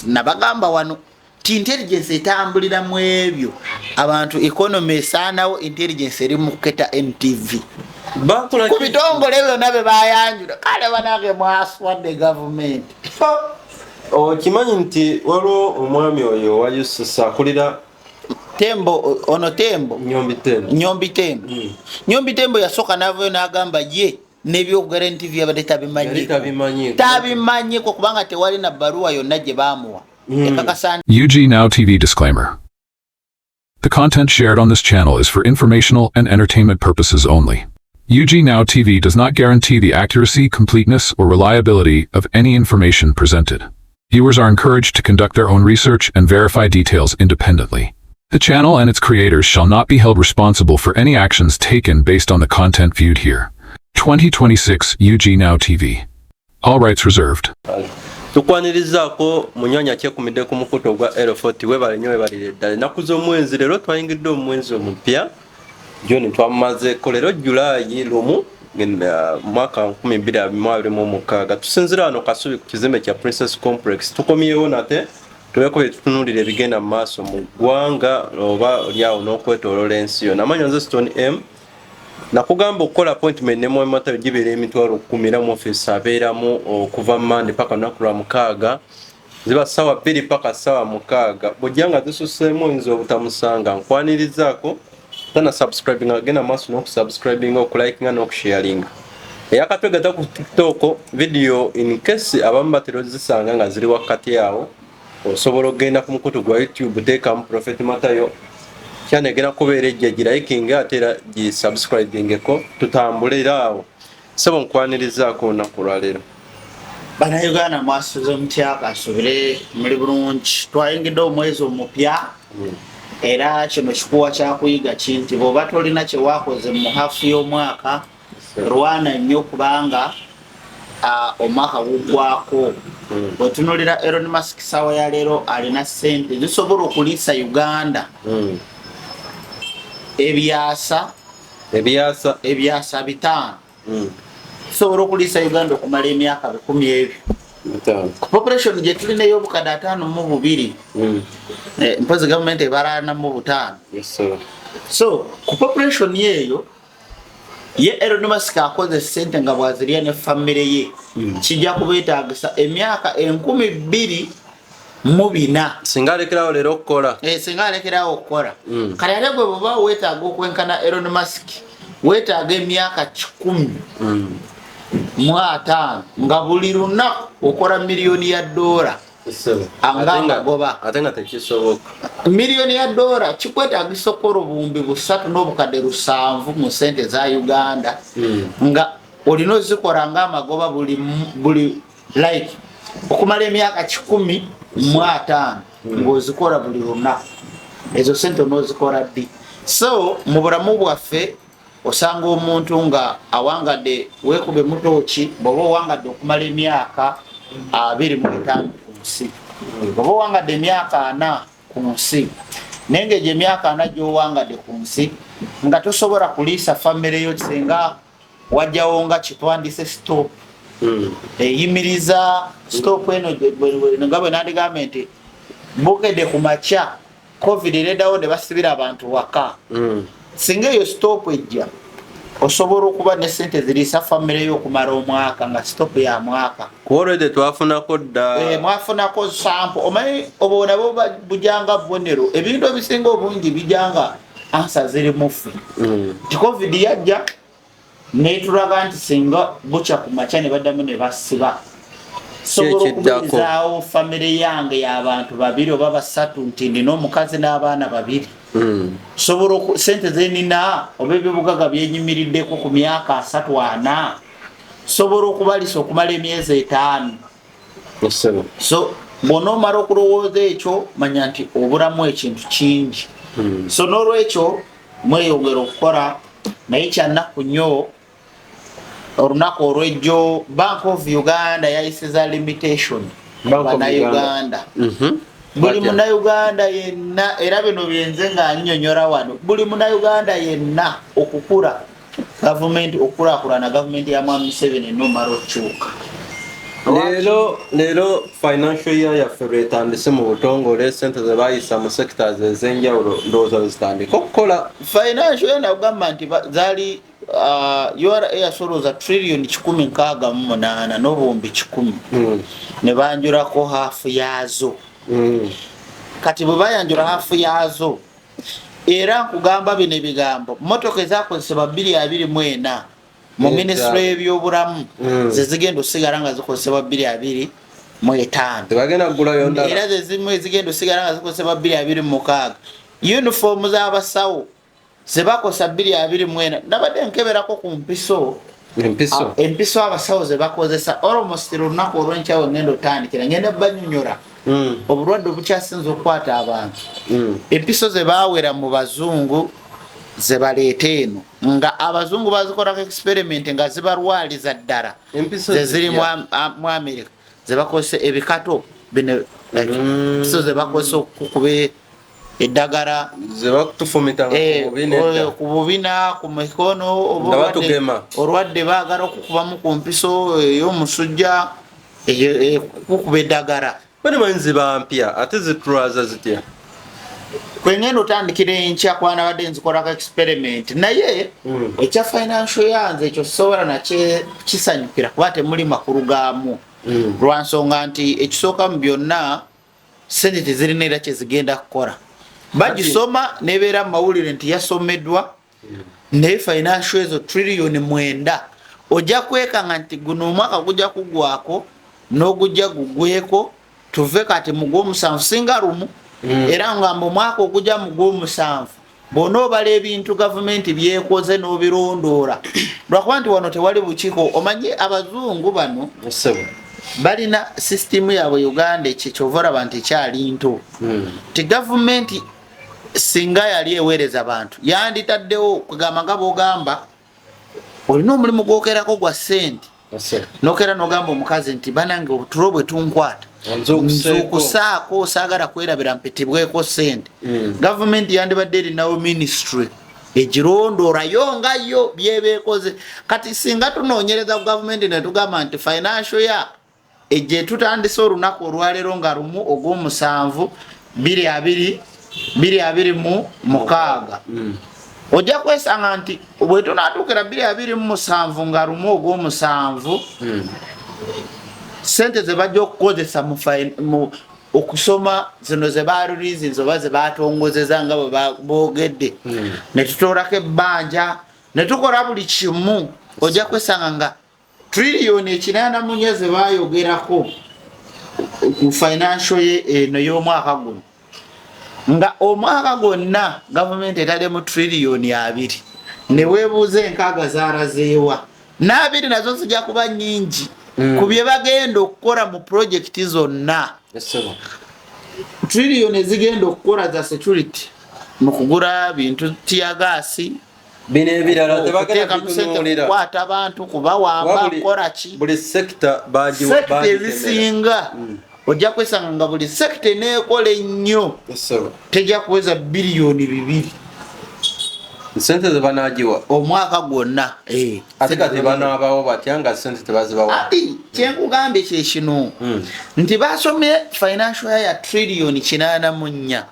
Nabagamba wano ti intelligence etambulira mu ebyo abantu, economy esaanawo, intelligence eri mu kuketa NTV Bakola ku ki? Bitongole byonna bye bayanjula. Kale banange, mwaswadde gavumenti. Okimanyi nti waliwo omwami oyo owa UCC akulira Tembo, ono Tembo. Nyombi Tembo. Nyombi Tembo. Nyombi Tembo yasooka n'avayo n'agamba ye n'ebyokugala NTV yabadde Yali tabimanyi. Tabimanyiiko. Tabimanyiko kubanga tewali na bbaluwa yonna gye baamuwa ekakasa. UG Now TV disclaimer. The content shared on this channel is for informational and entertainment purposes only. UG Now TV does not guarantee the accuracy, completeness, or reliability of any information presented. Viewers are encouraged to conduct their own research and verify details independently. The channel and its creators shall not be held responsible for any actions taken based on the content viewed here. 2026 UG Now TV. All rights reserved. Tukwanirizaako munywanyi akyekumidde ku mukutu ogwa L40. Webale nnyo, webalire ddala. Ennaku z'omwezi leero twayingidde omwezi omupya Juni twamumazeeko, leero Julayi 1, mwaka 2026. Tusinzira wano Kasubi ku kizimbe kya Princess Complex. Tukomyewo nate tubeeko bye tutunuulira ebigenda mu maaso mu ggwanga oba oliawo n'okwetoolola ensi yonna. Amanya nze Stone M. Nakugamba okukola appointment ne Mwami Matayo gibeera 10,000, era mu office abeeramu okuva Mande paka lunaku lwa mukaaga, ziba ssaawa 2 paka ssaawa 6. Bw'ojja nga zisuseemu oyinza obutamusanga. Nkwanirizaako tana subscribing, agenda maaso n'okusubscribinga, okulikinga n'okusharinga. Eyakatwegata ku TikTok, video in case abamu batera ozisanga nga ziri wakati awo, osobola okugenda ku mukutu gwa YouTube, teekamu Prophet Matayo, kyana egenda kubeera ejja, gilikinga ate era gisubscribingeko, tutambulire awo. Sebo, nkwanirizaako olunaku lwaleero. Bannayuganda, mwasuze mutya? Kasubire muli bulungi. Twayingidde omwezi omupya, era kino kikuwa kyakuyiga ki nti bw'oba tolina kyewakoze mu half y'omwaka, lwana nnyo kubanga omwaka guggwako. Bwetunulira Elon Musk, sawa ya leero alina sente zisobola okuliisa Uganda ebyasa Ebyasa. Ebyasa 50. Tusobola okuliisa Uganda okumala emyaka 100 ebyo. 50. Ku population gye tulina ey'obukadde 52, mpozi gavumenti ebala 45. Yes, sir. So ku population eyo ye Elon Musk akoze sente nga bwazirya ne famire ye, kijja kubeetagisa emyaka 2040. Singa alekerawo leero okukola. Singa alekerawo okukola. Kale ate gwe bweba weetaaga okwenkana Elon Musk, weetaaga emyaka 150 nga buli lunaku okola miliyoni ya dola. Yes, sir. Anga Ate nga- amagoba. Ate nga tekisoboka. Miliyoni ya dola kikwetagisa okukola 307,000 mu sente za Uganda, nga olina ozikola nga amagoba buli like okumala emyaka 150 ng'ozikola buli lunaku. Ezo sente onoozikola ddi? So mu bulamu bwaffe osanga omuntu nga awangadde, weekube mutooki, bw'oba owangadde okumala emyaka 25 ku nsi, bw'oba owangadde emyaka 40 ku nsi, naye ngaegyo emyaka 40 gy'owangadde ku nsi nga tosobola kuliisa famire yo, singa wajjawo nga kitwandise stop, eyimiriza stop eno nga bwe nandigambye nti bukedde ku makya COVID ereddawo ne basibira abantu waka, singa eyo stop ejja, osobola okuba ne sente ziriisa famire yo okumala omwaka, nga stop ya mwaka. Ku already twafunako dda. Mwafunako sample. Omanyi obwo nabwo bujanga bubonero. Ebintu ebisinga obungi bijanga answer ziri muffe, nti COVID yajja netulaga nti singa bukya ku makya ne baddamu ne basiba, sobola Ekiddako. okubeezaawo famire yange y'abantu babiri oba basatu, nti ndina omukazi n'abaana babiri. Sobola sente zenina oba ebyobugaga byenyimiriddeko ku myaka 30, 40, sobola okubalisa okumala emyezi 5? Yes, sir. So bw'onoomala okulowooza ekyo, manya nti obulamu ekintu kingi. So n'olwekyo mweyongera okukola, naye kyannaku nnyo, olunaku olwejjo Bank of Uganda yayisiza limitation Bank of bannayuganda. Buli Batya? Munnayuganda yenna, era bino byenze nga nnyonnyola wano, buli munnayuganda yenna okukula gavumenti, okukulaakulana gavumenti ya Mwami Museveni enomala okukyuka. Leero financial year yaffe lwetandise mu butongole, sente ze bayisa mu sectors ez'enjawulo ndowooza zitandika okukola. Financial year nakugamba nti zaali URA yasolooza trillion 168 n'obuwumbi 100 ne banjulako half yaazo. Kati bwe bayanjula half yaazo, era nkugamba bino ebigambo, motoka ezakozesebwa 2024 mu minisitule y'ebyobulamu zezigenda osigala nga zikozesebwa 2025. Tebagenda kugulayo ndala. Era zezimu ezigenda osigala nga zikozesebwa 2026. Yunifoomu z'abasawo zebakosa 2024, nabadde nkeberako ku mpiso. Empiso. Empiso abasawo zebakozesa almost lunaku olwenkyawe ngenda otandikira ngenda banyonyola obulwadde obukyasinza okukwata abantu. Empiso zebawera mu bazungu zebaleeta eno nga abazungu bazikolako experiment nga zibalwaliza ddala. Empiso zeziri zitya? Mu America zebakozesa ebikato bino, like, empiso zebakozesa okukuba eddagala. Zebakutufumitanga ku bubina edda. Ku bubina, ku mikono, oba Nga batugema. Olwadde baagala okukubamu ku mpiso ey'omusujja, kukuba eddagala. Bane manyi ziba mpya, ate zitulwaza zitya? Kwengenda otandikira enkya kwanabadde nzikolako experiment, naye ekya financial yanze ekyo sobola nakye kisanyukira kuba temuli makulu gaamu, lwa nsonga nti ekisooka mu byonna sente tezirina era kyezigenda kukola. Bagisoma nebeera mu mawulire nti yasomeddwa, naye financial ezo trillion 9 ojja kwekanga nti guno omwaka gujja kugwako n'ogujja gugweko, tuve kati mu gw'omusanvu singa lumu. Era ngamba omwaka ogujja mu gw'omusanvu bw'onoobala ebintu gavumenti byekoze n'obirondoola, lwakuba nti wano tewali bukiiko. Omanye abazungu bano Ssebo. balina sisitimu yaabwe. Uganda ekyo kyova olaba nti ekyali nto, ti gavumenti singa yali eweereza bantu yanditaddewo kugamba nga bwogamba olina omulimu gwokerako gwa ssente, Ssebo. nokera nogamba omukazi nti banange otulo bwe tunkwata Nzuukuseeko. nzuukusaako, saagala kwerabira mpitibweko ssente. Gavumenti yandibadde erinawo ministry egirondoola nga yo byebeekoze. Kati singa tunoonyereza ku gavumenti netugamba nti financial year egye tutandise olunaku olwaleero nga 1 ogw'omusanvu 2026, ojja kwesanga nti bwe tunaatuukira 2027 nga 1 ogw'omusanvu, sente ze bajja okukozesa mu okusoma zino ze bareleasinze oba ze batongozeza nga bwe boogedde, ne tutoolako ebbanja ne tukola buli kimu, ojja kwesanga nga triliyoni 84 ze bayogerako ku financial ye eno y'omwaka guno, nga omwaka gwonna gavumenti etaddemu triliyoni 20, ne weebuuza enkaaga zaarazeewa n'abiri nazo zijja kuba nnyingi ku bye bagenda okukola mu purojekiti zonna. Ssebo. Triliyoni ezigenda okukola za security mu kugula bintu, teargas, Bino ebirala tebagenda okuteekamu sente, bitunuulira. kukwata abantu, kubawamba, Kuba buli- kukola ki. Buli sector Sector bagitemera. ezisinga ojja kwesanga nga buli sector eneekola ennyo Ssebo. tejja kuweza biliyoni 2. Sente ze banaagiwa. Omwaka gwonna. Ate kati banaabawo batya nga sente tebazibawa? Ati kyenkugambye kyekino nti basomye financial year ya triliyoni 84,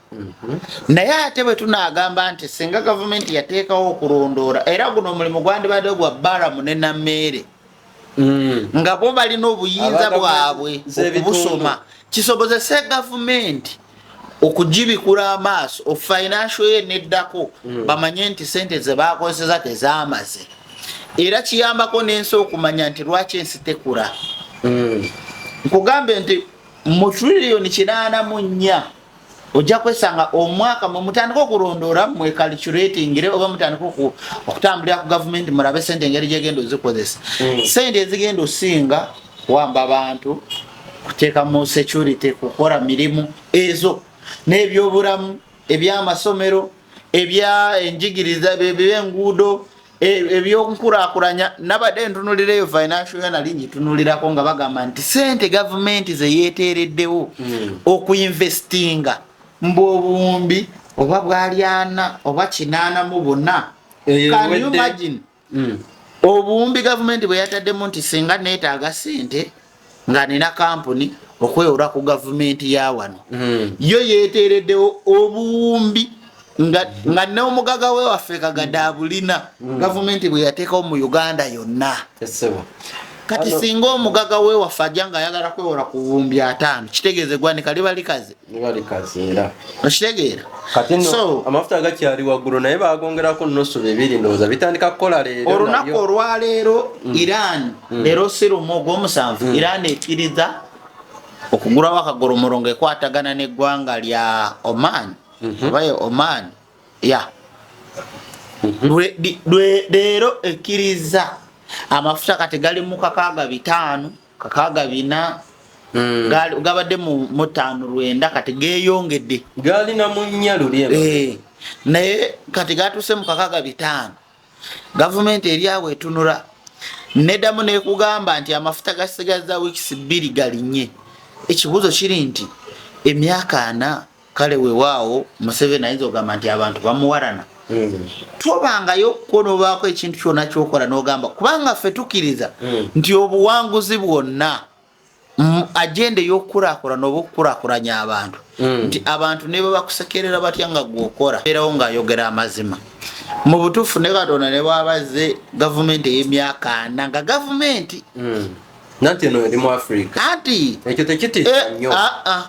naye ate bwe tunaagamba nti singa gavumenti yateekawo okulondoola, era guno omulimu gwandibadde gwa Baramu ne Nammeere nga bo balina obuyinza Aba bwabwe z'ebitundu. okubusoma kisobozese gavumenti okugibikula amaaso financial ye neddako, bamanye nti sente ze bakozesa tezamaze, era kiyambako n'ensi okumanya nti lwaki ensi tekula. Nkugambe nti mu triliyoni 84 ojja kwesanga omwaka mwe mutandika okulondoola, mwe calculatingire oba mutandika okutambulira ku gavumenti mulabe sente engeri gyegenda ozikozesa. Sente ezigenda osinga kuwamba abantu, kuteeka mu security, kukola mirimu ezo n'ebyobulamu, ebyamasomero, ebya enjigiriza, ebyenguudo, ebyonkulakulanya. Nabadde ntunulira eyo financial year, nali ngitunulirako nga bagamba nti sente gavumenti zeyeteereddewo okuinvestinga mbu obuwumbi oba bwali ana oba 84. Eyo Can you ewedde. imagine obuwumbi gavumenti bwe yataddemu nti singa neetaaga sente Nga nina kampuni okwewola ku gavumenti ya wano. Yo yeteereddewo obuwumbi nga n'omugaga we waffe Kagada abulina. Gavumenti bwe yateekawo mu Uganda yonna. Essebo. Kati Ano- singa omugaga we waffe ajja nga ayagala kwewola ku 50,000, kitegeeza eggwanika liba likaze. Liba likaze era. Okitegeera? Kati nno So amafuta gakyali waggulu, naye bagongerako nusu bibiri, ndowooza bitandika kukola leero. Olunaku Nabyo. olwaleero, Iran, leero si lumu ogwomusanvu, Iran ekkiriza okugulawo akagolomolo ngaekwatagana n'eggwanga lya Oman, oba ye Oman ya. Leero ekkiriza amafuta kati gali mu 65, 64. Gabadde mu 59, kati geeyongedde. Galina mu nnya luli eno. Eh, naye kati gatuuse mu 65. Gavumenti eri awo etunula neddamu nekugamba nti amafuta gasigaza wiikisi 2 galinnye. Ekibuuzo kiri nti emyaka 40, kale wewaawo Museveni ayinza okugamba nti abantu bamuwalana. Tobangayo ko nobaako ekintu kyonna kyokola nogamba, kubanga ffe tukkiriza nti obuwanguzi bwonna agenda ey'okukulaakulana oba okukulaakulanya abantu, nti abantu ne bwe bakusekerera batya nga gweokola erawo ng'ayogera amazima mu butuufu, ne Katonda ne bwabazze gavumenti ey'emyaka 40 nga gavumenti. Nanti eno eri mu Africa. Anti ekyo tekitiisa nnyo. Ah, ah.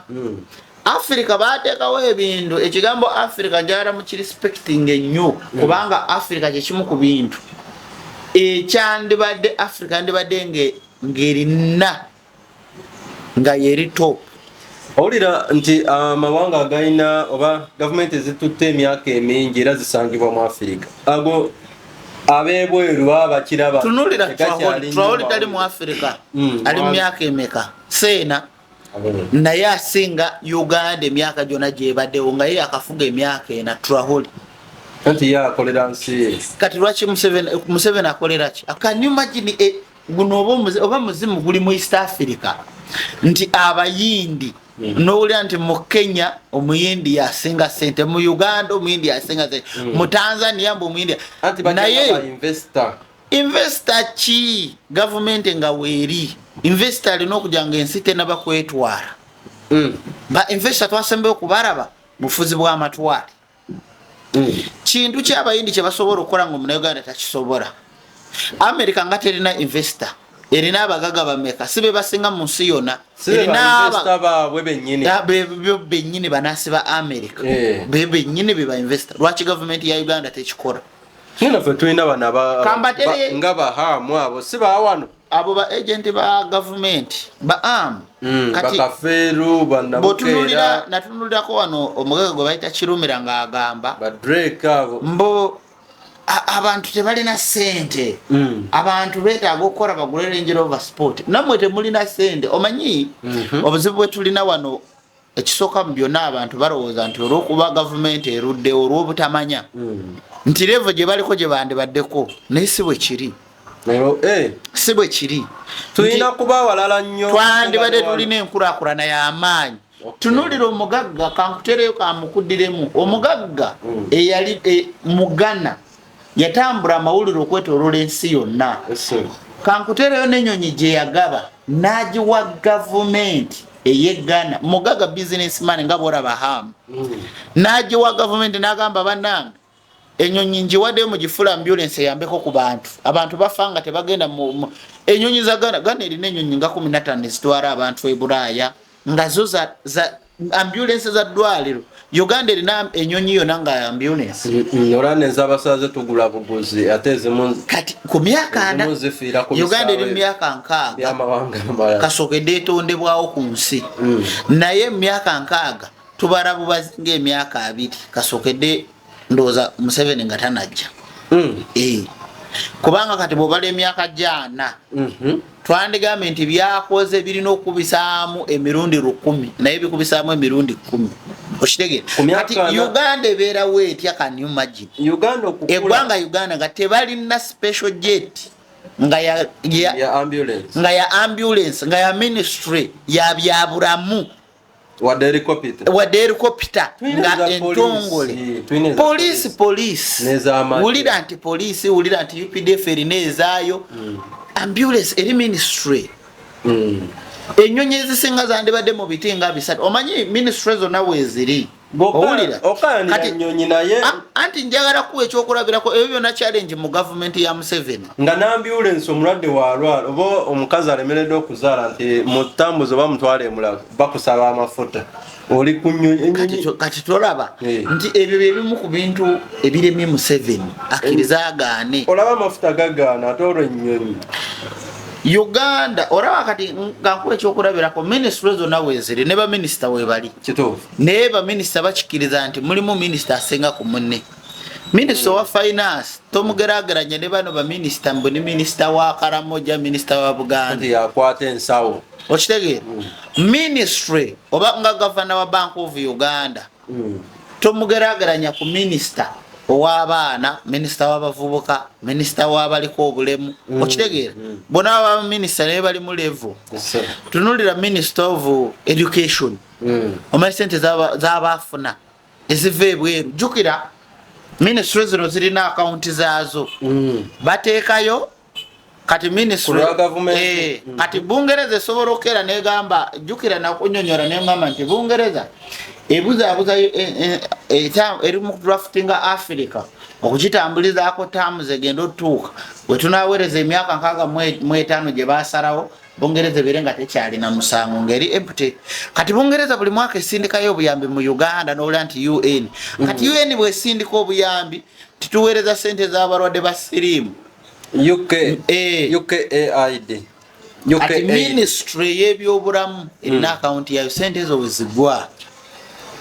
Africa bateekawo ebintu, ekigambo Africa njagala mukirespecting ennyo, kubanga Africa kyekimu ku bintu ekyandibadde, Africa yandibadde ng'erina nga yeri top. Owulira nti amawanga agalina oba gavumenti ezitutte emyaka emingi era zisangibwa mu Africa, ago ab'ebweru baba bakiraba. Tunulira Tegakyali nnyo Traore, tali mu mawulire. Africa? Ali mu myaka emeka? Seena. Naye asinga Uganda emyaka gyonna gyebaddewo, nga ye akafuga emyaka 4, Traore. Anti ye akolera nsi ye. Kati lwaki Museveni akolera ki? Can you imagine, guno oba muzimu guli mu East Africa nti abayindi, nowulira nti mu Kenya omuyindi yasinga sente, mu Uganda omuyindi yasinga sente, mu Tanzania mbu omuyindi. Anti naye Naye investor. Investor ki, gavumenti nga weeri? Investor alina okuja nga ensi tenaba kwetwala. Ba investor twasembeyo kubalaba bufuzi bw'amatwale. Kintu ki abayindi kyebasobola okukola nga omunauganda takisobola? America nga terina investor, erina abagaga bameka? Si be basinga mu nsi yonna? Si be Erina ba investor baabwe bennyini. Be bennyini banansi ba America. Eh. Be bennyini be ba investor. Lwaki gavumenti ya Uganda tekikola? Naye naffe tulina bano nga bahaamu, abo si baawano. Abo ba agent ba gavumenti ba am. Kati bakafeeru bwotunulira, banabukeera. Natunulirako wano omugaga gwe bayita Kirumira ng'agamba Badrek abo. Mbo abantu tebalina sente. Abantu beetaaga okukola bagule Range Rover Sport, nammwe temulina sente. Omanyi obuzibu bwe tulina wano, ekisooka mu byonna, abantu balowooza nti olw'okuba gavumenti erudde, olw'obutamanya nti level gye baliko gye bandibaddeko, naye si bwe kiri. Eh, Si bwe kiri. Tulina kuba walala nnyo. Twandibadde tulina enkulaakulana y'amaanyi. Tunulira omugagga, kankutereyo kamukuddiremu, omugagga eyali mugana yatambula amawulire okwetoloola ensi yonna. Kankutereyo n'ennyonyi gye yagaba n'agiwa gavumenti ey'eggana, mugagga businessman nga bwolaba Hamu, n'agiwa gavumenti n'agamba, "Bannange, enyonyi ngiwaddeyo, mugifula ambulance eyambeko ku bantu. Abantu bafa nga tebagenda enyonyi za Ghana." Ghana erina enyonyi nga 15 ezitwala abantu e Bulaaya nga zo za ambulance za ddwaliro. Uganda erina enyonyi yonna nga ambulance? Olaba ez'abasaaze tugula buguzi, ate ezimu Kati ku myaka 40, ezimu zifiira ku Uganda eri mu bisaawe myaka 60 by'amawanga amalala. Kasookedde etondebwawo ku nsi, naye mu myaka 60 tubala bubazi ngaemyaka 20 kasookedde, ndowooza Museveni nga tanajja. Eh. Kubanga kati bwobala emyaka gyana, twandigambye nti byakoze birina okubisaamu emirundi 1000, naye bikubisaamu emirundi 10. Okitegeera? Ku myaka Kati Uganda ebeerawo etya? Can you imagine? Uganda okukula Eggwanga Uganda nga tebalina special jet nga ya ya ambulance, nga ya ambulance, nga ya ministry ya byabulamu, wadde helicopter. Wadde helicopter Tulina nga eza entongole. Poliisi, tulina eza Poliisi, poliisi. N'ez'amagye. Wulira nti poliisi, wulira nti UPDF erina ezaayo, ambulance eri ministry. Ennyonyi ezisinga zandibadde mu biti nga 3. Omanyi ministry zonna weeziri. Owulira? Kati nyonyi naye anti njagala kuwa ekyokulabirako ebyo byonna challenge mu gavumenti ya Museveni. Nga n'ambulensi omulwadde walwala oba omukazi alemereddwa okuzaala nti mutambuze oba mutwale emulago, bakusaba amafuta, oli ku nnyonyi. Kati tolaba nti ebyo byebimu ku bintu ebiremye Museveni, akkiriza agaane. Olaba amafuta gagaana, ate olwo ennyonyi. Uganda olaba kati nga nkuwa ekyokulabirako, minisitule zonna weeziri ne baminisita webali. Naye baminisita bakikkiriza nti mulimu minisita asinga ku munne. Minisita owa finance tomugerageranya ne bano baminisita, mbu ni minisita wa Karamoja, minisita wa Buganda. Yakwata ensawo. Okitegeera? Ministry oba nga gavana wa Bank of Uganda tomugerageranya ku minisita ow'abaana, minisita w'abavubuka, minisita w'abaliko obulemu. Okitegeera? Bonna baba minisita naye bali mu level. Tunulira minister of education, omanyi sente z'abaafuna eziva ebweru. Jjukira ministry zino zirina akawunti zaazo, bateekayo. Kati ministry Ku lwa gavumenti. Kati Bungereza esobola okukeera negamba, jjukira nakunyonyola nengamba nti Bungereza ebuzaabuza, eri mu draftinga Africa okukitambulizaako taamu egenda otutuuka wetunaweereza emyaka 65 gye basalawo Bungereza ebeere nga tekyalina musango, ngeri empty. Kati Bungereza buli mwaka esindikayo obuyambi mu Uganda, nowulira nti UN. Kati UN bwesindika obuyambi, tituweereza sente z'abalwadde ba siriimu. UK. UKAID. Kati UKAID. Ministry y'ebyobulamu erina akawunti yayo, sente ezo wezigwa.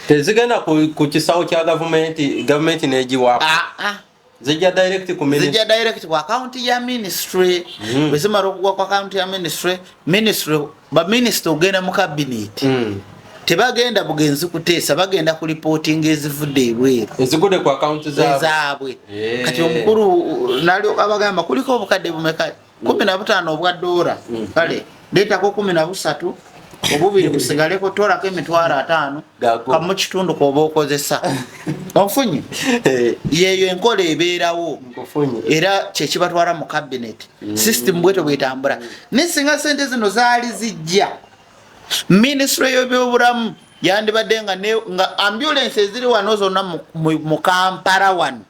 Tezigenda ku kisawo kya gavumenti, gavumenti negiwaako? Ah, ah. Zijja direct ku Zijja direct ku akawunti ya ministry. Bwe zimala okugwa ku akawunti ya ministry, ministry baminisita ogenda mu cabinet, tebagenda bugenzi kuteesa, bagenda ku ripootinga ezivudde ebweru. Ezigudde ku akawunti zaabwe. Ezaabwe. Kati omukulu nali abagamba kuliko obukadde bumeka, 15 obwa dola, kale leetako 13, obubiri busigaleko, tolako 50,000. Gago. Kamu kitundu koba okozesa, onfunye? Yeeyo enkola ebeerawo. Nkufunye. Era kyekibatwala mu cabinet system bwetyo bwetambula. Naye singa sente zino zaali zijja minisitule y'ebyobulamu, yandibadde nga ambulance eziri wano zonna mu Kampala wano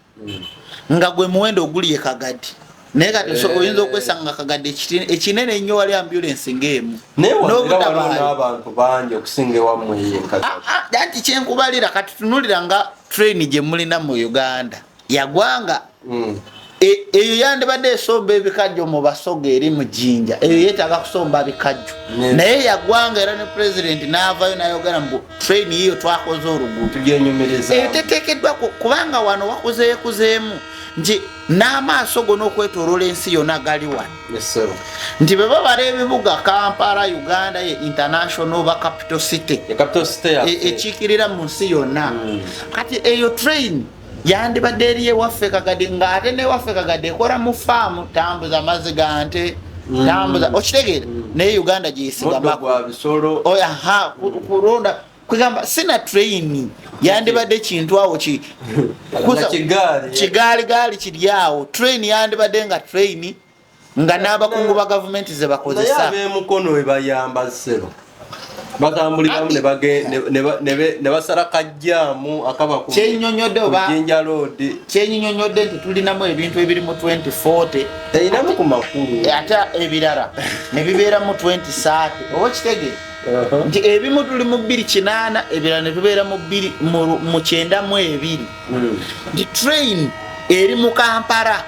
nga gwe muwendo oguli e Kagadi. Naye kati oyinza okwesanga nga Kagadi ekinene ennyo wali ambulance ng'emu. Naye wano era waliwo N'obutabaayo. n'abantu bangi okusinga ewammwe eyo e Kagadi. Ah, ah, anti kyenkubalira, kati tunulira nga train gye mulina mu Uganda yagwanga. Eyo yandibadde esomba ebikajjo mu Basoga eri mu Jjinja, eyo yeetaaga kusomba bikajjo. Naye yagwanga, era ne pulezidenti n'avayo n'ayogera mbu train yiyo twakoze oluguudo. Tugyenyumiriza. Eyo teteekeddwa kubanga wano wakuzeekuzeemu nti n'amaaso gonna okwetooloola ensi yonna gali wano. Yes, sir. Nti bwe babala ebibuga, Kampala, Uganda ye international oba capital city. Ye capital city yaffe. Ekiikirira mu nsi yonna. Kati eyo train yandibadde eri ewaffe Kagadi, ng'ate newaffe Kagadi ekola mu faamu, tambuza amazzi ga nte, tambuza, okitegeera? Naye Uganda Muddo gyeyesigamako gwa bisolo. Oya, aha, kulonda kwegamba sina train yandibadde kintu awo Nga kigaali. Kigaali gaali kiri awo. Train yandibadde nga train nga n'abakungu ba gavumenti ze Naye bakozesa. Ab'emukono we bayamba ssero batambuliramu ne basala kajjaamu akaba ku Kyennyonnyodde ku oba Jinja Road. Kyennyonnyodde nti tulinamu ebintu ebiri mu 2040. Erinamu ku makulu. Ate ebirala ne bibeera mu 2030, oba okitegeera nti ebimu tuli mu 2080, ebirala ne tubeera mu bbiri mu 92, nti train eri mu Kampala,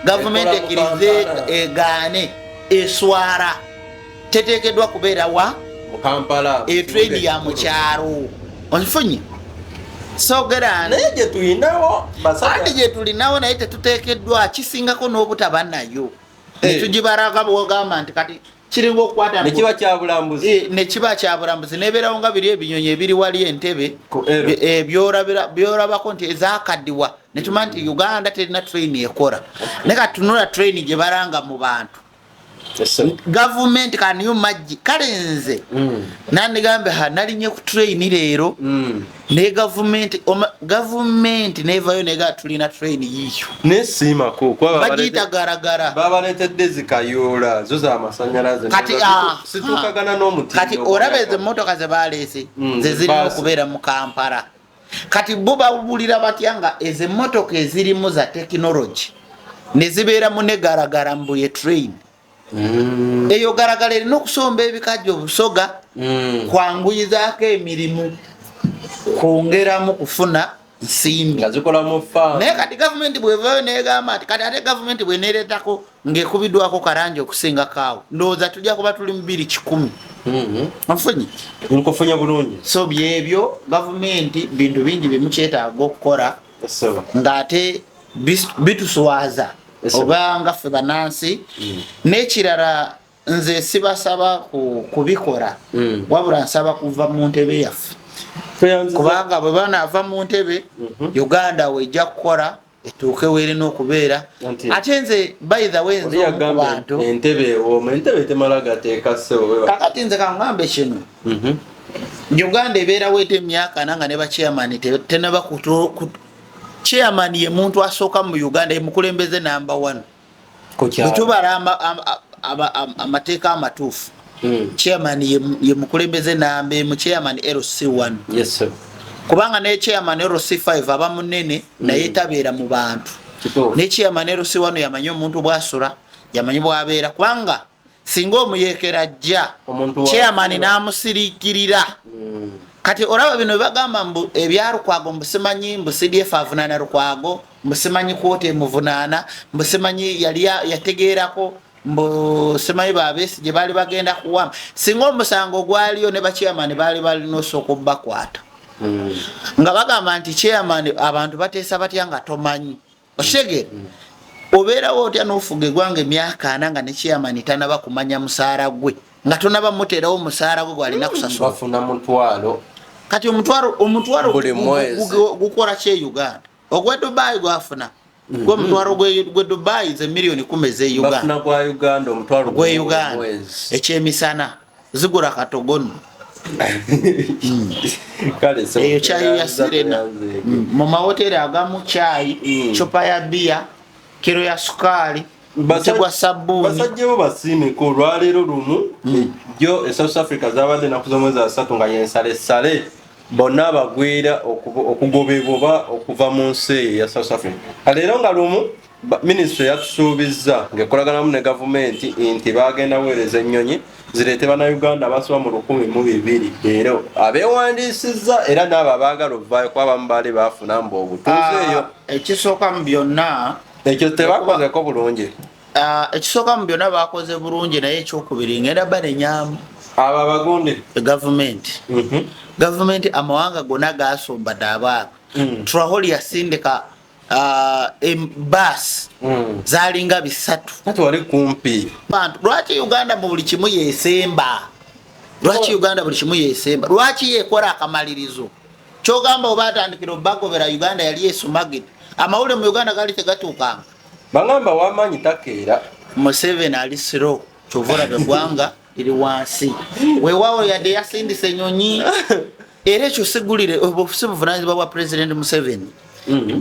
gavumenti Ekola mu ekkirize Kampala. egaane, eswala teteekeddwa kubeera wa? Mu Kampala. Etrain ya mu kyalo, onfunye? Sogera. Naye gye tulinawo basajja. Andi gye tulinawo, naye tetuteekeddwa kisingako n'obutaba nayo. Eh. Netugibalaga bwogamba nti kati kiringa okukwata Nekiba kya bulambuzi. Nekiba kya bulambuzi, nebeerawo nga biri ebinyonyi ebiri wali Entebe. Ku Ero. Byolabako nti ezakaddiwa, netuma nti Uganda terina train ekola. Naye kati tunula train gye balanga mu bantu. Gavumenti can you imagine? Kale nze nandigambe ha nalinye ku train leero ne gavumenti gavumenti nevayo nega tulina train yiyo. Nesiimako. Bagiyita garagara. Babaleetedde zikayoola zo zamasanyalaze. Kati, situukagana n'omutindo. Kati olaba ezo emmotoka ze baleese ze zirina okubeera mu Kampala. Kati bo babulira batya nga ezo emmotoka ezirimu za tekinologi ne zibeeramu ne garagara mbu ye train? Eyo garagara erina okusomba ebikajjo obusoga, kwanguyizaako emirimu, kwongeramu kufuna nsimbi. Nga zikola mu faamu. Naye kati gavumenti bwevayo negamba nti kati ate gavumenti bwenereetako ng'ekubiddwako karangi okusingako awo, ndowooza tujja kuba tuli mu 2100. Ofunye? Nkufunye bulungi. So byebyo, gavumenti bintu bingi byemukyetaaga okukola ng'ate bituswaza oba nga ffe bannansi. N'ekirala, nze sibasaba kubikola, wabula nsaba kuva mu ntebe yaffe, kubanga bwe banaava mu ntebe, Uganda wejja kukola etuuke weerina okubeera. Ate nze, by the way, nze omu ku bantu Entebe ewooma, entebe temala gateeka ssebo. Kakati nze kangambe kino: Uganda ebeerawo ete emyaka 4 nga ne bachairman tenaba chairman ye muntu asooka mu Uganda, ye mukulembeze namba one. Bwetubala amateeka amatuufu, chairman ye mukulembeze namba emu, chairman LC1, kubanga ne chairman LC5 aba munene naye tabeera mu bantu. Ne chairman LC1 yamanyi omuntu bwasula, yamanyi bwabeera, kubanga singa omuyekera ajja, chairman n'amusiriikirira. Kati olaba bino bebagamba mbu ebya Lukwago, mbu simanyi mbu CDF avunaana Lukwago, mbu simanyi kooti emuvunaana, mbu simanyi yali yategeerako, mbu simanyi babesigye baali bagenda kuwamba. Singa omusango gwaliyo, ne bachairman baali balina osooka obbakwata, nga bagamba nti chairman, abantu bateesa batya nga tomanyi? Okitegeera? Obeerawo otya n'ofuga eggwanga emyaka 4 nga ne chairman tanaba kumanya musaala gwe, nga tonaba muteerawo musaala gwe gwalina kusasula? Bafuna 500. Kati omutwalo Buli mwezi. gukola ki e Uganda? Ogwa Dubai gwafuna gwe omutwalo gwe Dubai ze miliyoni 10 ez'e Uganda. Bafuna gwa Uganda 500 gwe buli Uganda mwezi. Ekyemisana zigula katogono. Kale Eyo kyayi ya Serena. Tuyanzeege. Mu mahoteri agamu kyayi, cupa ya biya, kiro ya sukaali, muti gwa sabbuuni. Basajja bo basiimeko olwaleero lumu. Ejjo e South Africa zabadde ennaku z'omwezi 30 nga yensalesale bonna abagwira okugobebwa oba okuva mu nsi eyo eya South Africa. Leero nga lumu, minisitule yatusuubizza ng'ekolaganamu ne gavumenti nti bagenda weereza ennyonyi zireete bannayuganda abasoba mu 1,002 leero abeewandiisizza era n'abo abaagala ovaayo, kuba abamu baali baafuna mbu obutuuze eyo. Ekisooka mu byonna, Ekyo tebakozeko bulungi. Ekisooka mu byonna bakoze bulungi, naye ekyokubiri ngenda banenyamu. Abo abagundi. Gavumenti. Gavumenti, amawanga gonna gasombadde abaabwe. Traore yasindika baasi zalinga 300. Kati wali kumpi. Bantu, lwaki Uganda mu buli kimu yesemba? Lwaki Uganda buli kimu yesemba? Lwaki yekola akamalirizo? Kyogamba oba atandikira obagobera, Uganda yali esumagidde, amawulire mu Uganda gali tegatuukanga. Bagamba wamaanyi takeera. Museveni ali slow, kyova olaba eggwanga liri wansi. Weewaawo yadde yasindisa enyonyi, era ekyo sigulire, obwo si buvunanyizibwa bwa President Museveni,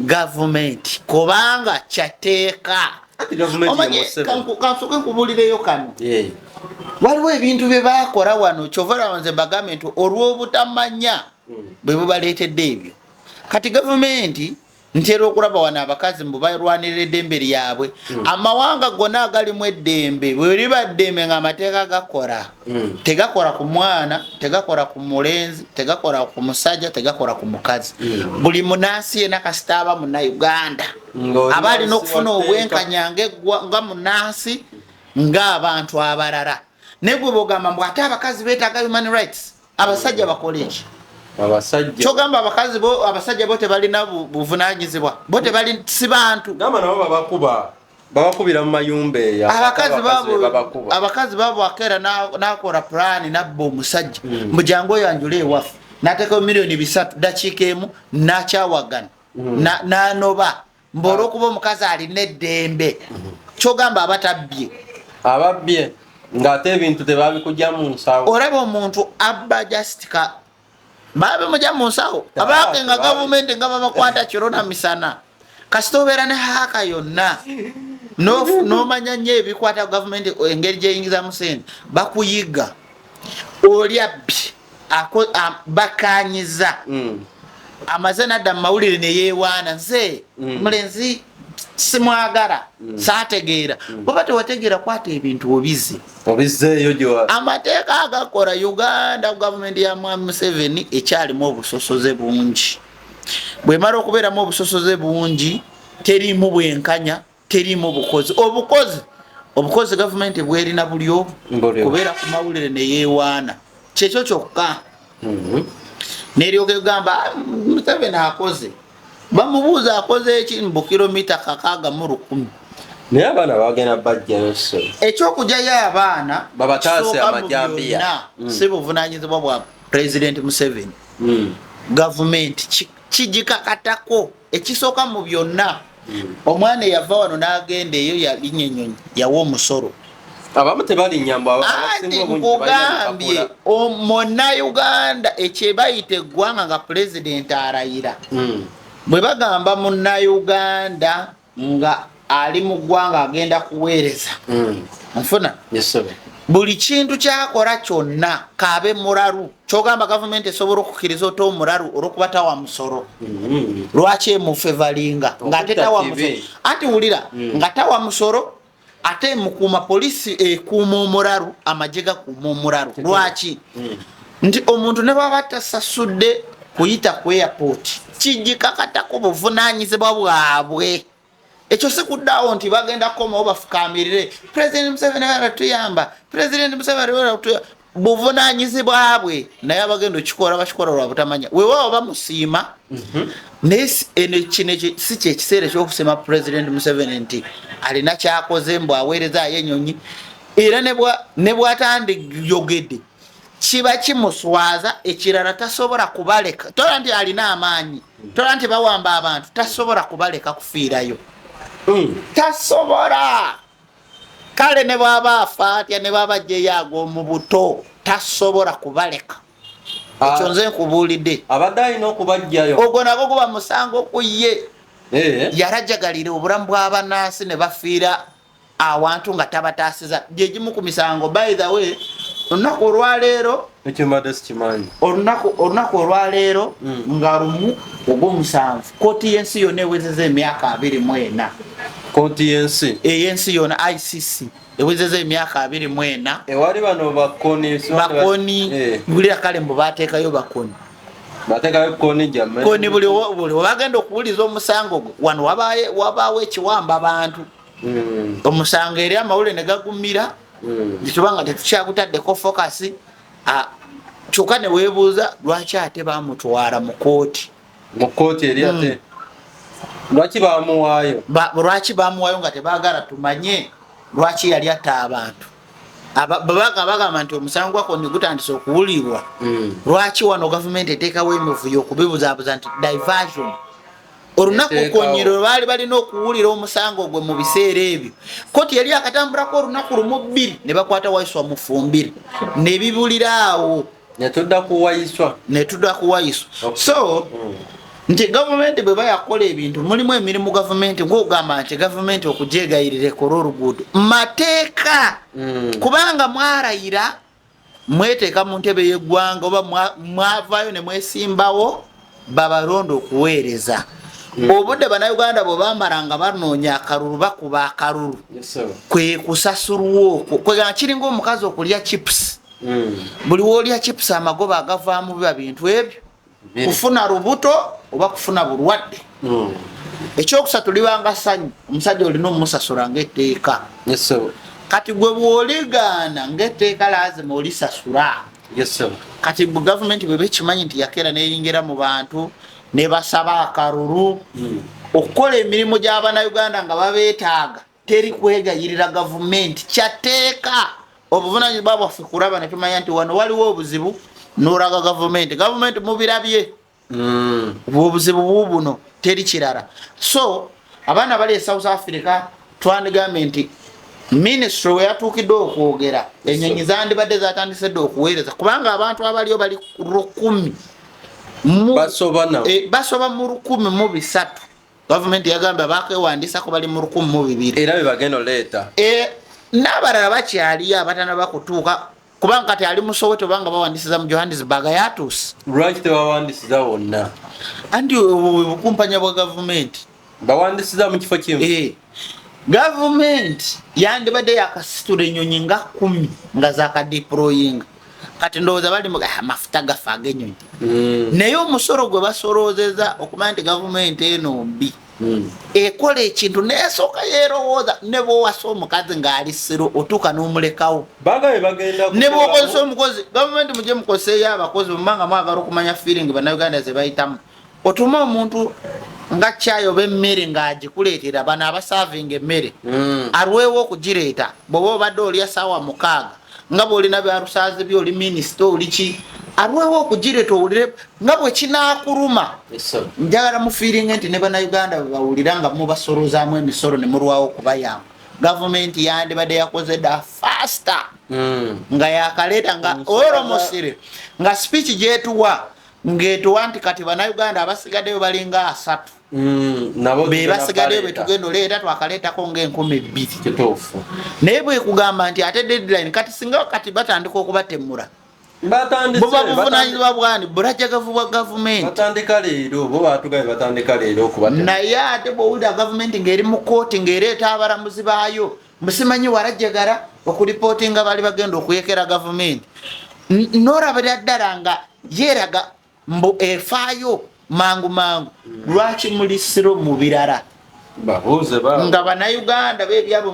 gavumenti, kubanga kyateeka. Ati gavumenti ya Omanye, Museveni. Kansooke nkubuulireyo kano. Waliwo ebintu bye bakola wano, kyova olaba nze mbagambe nti olw'obutamanya bwe bubaleetedde ebyo. Kati gavumenti, ntera okulaba wano abakazi mbu balwanirira eddembe lyabwe. Amawanga gonna agalimu eddembe, bwe liba ddembe nga amateeka gakola, tegakola ku mwana, tegakola ku mulenzi, tegakola ku musajja, tegakola ku mukazi. Buli munansi yena kasita aba munnauganda Ng'oli aba alina wansi okufuna wa tteeka. obwenkanya nga munansi ng'abantu abalala. Naye gwe bwogamba mbu ate abakazi beetaaga human rights, abasajja bakole eki? Abasajja. Kyogamba abakazi bo, abasajja bo tebalina buvunanyizibwa? Bo tebali si bantu? Gamba nabo babakuba, babakubira mu mayumba eyo. Abakazi Abakazi babo babakuba. Abakazi babo akeera nakola pulaani nabba omusajja, mujangu oyo anjule ewaffe, nateekayo miliyoni 300, dakiika emu nakyawagana, nanoba mbu olwokuba omukazi alina eddembe. Kyogamba abatabbye? Ababbye. Ng'ate ebintu tebabikujja mu nsawo. Olaba omuntu abba just ka babimujja mu nsawo, abaake nga gavumenti nga babakwata kiro na misana. Kasita obeera ne haaka yonna n'omanya nnyo ebikwata gavumenti engeri gyeyingizamu sente, bakuyiga. Oli abbi bakanyiza amaze nadda mu mawulire neyewaana, nze mulenzi simwagala, saategeera. Oba tewategeera, kwata ebintu obize. Obizeeyo gyo. Amateeka agakola Uganda, gavumenti ya Mwami Museveni ekyalimu obusosoze bungi. Bwemala okubeeramu obusosoze bungi, teriimu bwenkanya, teriimu bukozi. Obukozi gavumenti bwerina buli obu Mbuli. kubeera ku mawulire neyewaana, kyekyo kyokka. Neryoka egamba, "Ah, Museveni akoze." Bamubuuza akoze eki, mbu kilomita 6 mu 1,000. Naye abaana bagenda bajjayo so. Ekyokugyayo abaana Babataase kisooka mu amajambiya. byonna, si buvunanyizibwa bwa President Museveni. Gavumenti kigikakatako. Ekisooka mu byonna, omwana eyava wano n'agenda eyo yalinnya ennyonyi, yawa omusolo. Abamu tebalinnya mbu Anti abasinga obungi tebalina nkugambye, bipapula. Munnayuganda ekyebayita eggwanga nga pulezidenti arayira, bwe bagamba munnayuganda nga ali mu ggwanga agenda kuweereza, nfuna, Yes, sir. buli kintu kyakola kyonna kaabe mulalu. Kyogamba gavumenti esobola okukkiriza ota omulalu olwokuba tawa musolo? Lwaki emufevalinga ng'ate Okutta tawa kibi. musolo? Anti wulira, nga tawa musolo ate emukuuma, poliisi ekuuma omulalu, amagye gakuuma omulalu. Lwaki? Nti omuntu ne bwaba tasasudde kuyita ku airport, kijikakatako buvunanyizibwa bwabwe. Ekyo si kuddaawo nti bagenda kukomawo bafukamirire President Museveni atuyamba, President Museveni atuyamba. Buvunanyizibwa bwe, naye abagenda okikola bakikola lwa butamanya. Weewaawo bamusiima, naye eno kino ekyo si kyekiseera ekyokusima President Museveni nti alina kyakoze, mbu aweerezaayo enyonyi. Era ne bwatandiyogedde kiba kimuswaza. Ekirala, tasobola kubaleka. Tola nti alina amaanyi, tola nti bawamba abantu, tasobola kubaleka kufiirayo. Tasobola. Kale ne bwaba afa atya, ne bwaba ajjeyo ag'omu buto, tasobola kubaleka. Ekyo nze nkubuulidde. Abadde alina okubajjayo. Ogwo nagwo guba musango ku ye. Eh. Yalajagalira obulamu bw'abanaasi ne bafiira awantu nga tabataasiza. Gyegimu ku misango. By the way, olunaku olwaleero, Ekyo mbadde sikimanyi. olunaku olwaleero nga 1 ogw'omusanvu, kooti y'ensi yonna ewezeza emyaka 24. Kooti y'ensi? Ey'ensi yonna, ICC, ewezeza emyaka 24. Ewali bano bakoni? Bakoni. Eh. Wulira, kale mbu bateekayo bakoni. Bateekayo koni gyamme. Koni buli webagenda okuwuliza omusango gwe wano, wabaawo ekiwamba bantu. Omusango eri amawulire ne gagumira, tubanga tetukyagutaddeko focus. Kyokka ne weebuuza lwaki ate bamutwala mu kooti. Mu kooti eri ate lwaki bamuwaayo? Lwaki bamuwaayo nga tebaagala tumanye lwaki yali atta abantu? Babaga bagamba nti omusango gwa Kony gutandise okuwulirwa. Lwaki wano gavumenti eteekawo emivuyo okubibuzaabuza nti diversion? Olunaku Eteekawo. Kony lwe baali balina okuwulira omusango gwe, mu biseera ebyo kooti yali akatambulako olunaku lumu bbiri, ne bakwata Waiswa Mufumbire ne bibulira awo. Netudda ku Waiswa. Netudda ku Waiswa. So nti gavumenti bwe bayakola ebintu, mulimu emirimu gavumenti ngaogamba nti gavumenti okugyegayirira ekole oluguudo mateeka, kubanga mwalayira mweteeka mu ntebe y'eggwanga oba mwavaayo ne mwesimbawo babalonda okuweereza. Obudde Bannayuganda bwe bamala nga banoonya akalulu, bakuba akalulu, Yes, sir. kwe kusasulwa okwo. Kwegamba kiringa omukazi okulya chips. Buli woolya chips, amagoba agavaamu biba bintu ebyo, Biri. kufuna lubuto oba kufuna bulwadde. Ekyokusatu libanga ssanyu. Omusajja olina omumusasula ngaetteeka. Yes, sir. Kati gwe bw'oligaana ngaetteeka, laazima olisasula. Yes, sir. Kati bu gavumenti bweba ekimanyi nti yakeera neyingira mu bantu ne basaba akalulu okukola emirimu gy'Abannayuganda nga babeetaaga, teri kwegayirira gavumenti, kyateeka. Obuvunanyizibwa bwaffe kulaba ne tumanya nti wano waliwo obuzibu, n'olaga gavumenti, gavumenti mubirabye, obuzibu bubuno, teri kirala. So abaana bali e South Africa, twandigambye nti Minisitule we yatuukidde okwogera, enyonyi zandibadde zatandise dde okuweereza, kubanga abantu abaliyo bali 1000 basoba mu 1300. Gavumenti yagambye abakewandisako bali mu 1200, era bebagenda oleeta. N'abalala bakyaliyo abatanaba kutuuka, kubanga kati ali mu Soweto, obanga bawandisiza mu Johannesburg yatuuse. Lwaki tebawandisiza wonna? Anti obwo bukumpanya bwa gavumenti. Bawandisiza mu kifo kimu. Gavumenti yandibadde yakasitula enyonyi nga 10 nga zakadeployinga. Kati ndowooza bali mu amafuta gafe ag'enyonyi. Naye omusolo gwe basoloozeza, okumanya nti gavumenti eno mbi, ekola ekintu nesooka yeerowooza. Ne bwowasa omukazi ng'ali siro, otuuka n'omulekawo. Bagabe bagenda. Ne bwokozesa omukozi, gavumenti mujye mukoseeyo abakozi mubanga mwagala okumanya feeling bannayuganda ze bayitamu. Otume omuntu nga kyayi oba emmere ng'agikuleetera, bano abaservinga emmere, alwewo okugireeta. Bw'oba obadde olya saawa 6, nga bw'olina byalusaazi byo, oli minisita, oli ki, alwewo okugireeta owulire nga bwe kinaakuluma. Njagala mufeelinge nti ne bannayuganda bwe bawulira nga mubasolozaamu emisolo ne mulwawo okubayamba. Gavumenti yandibadde yakoze dda faster nga yakaleeta nga oromusire nga speech gyetuwa ng'etuwa nti kati bannayuganda abasigaddeyo balinga 30, nabo be basigaddeyo betugenda oleeta, twakaleetako nga 2000. Kituufu. Naye bwekugamba nti ate deadline kati, singa kati batandika okubatemura, buba buvunanyizibwa bwani? Bulajagavu bwa gavumenti. Batandika leero, bo batugabe batandika leero okubatema. Naye ate bwowulira gavumenti ng'eri mu kooti ng'ereeta abalamuzi baayo, musimanyi warajagara okulipootinga bali bagenda okuyekera gavumenti, norabira ddala nga yeeraga mbu efaayo mangu mangu. Lwaki muli slow mu birala? Babuuze ba Nga bannayuganda bebyabwe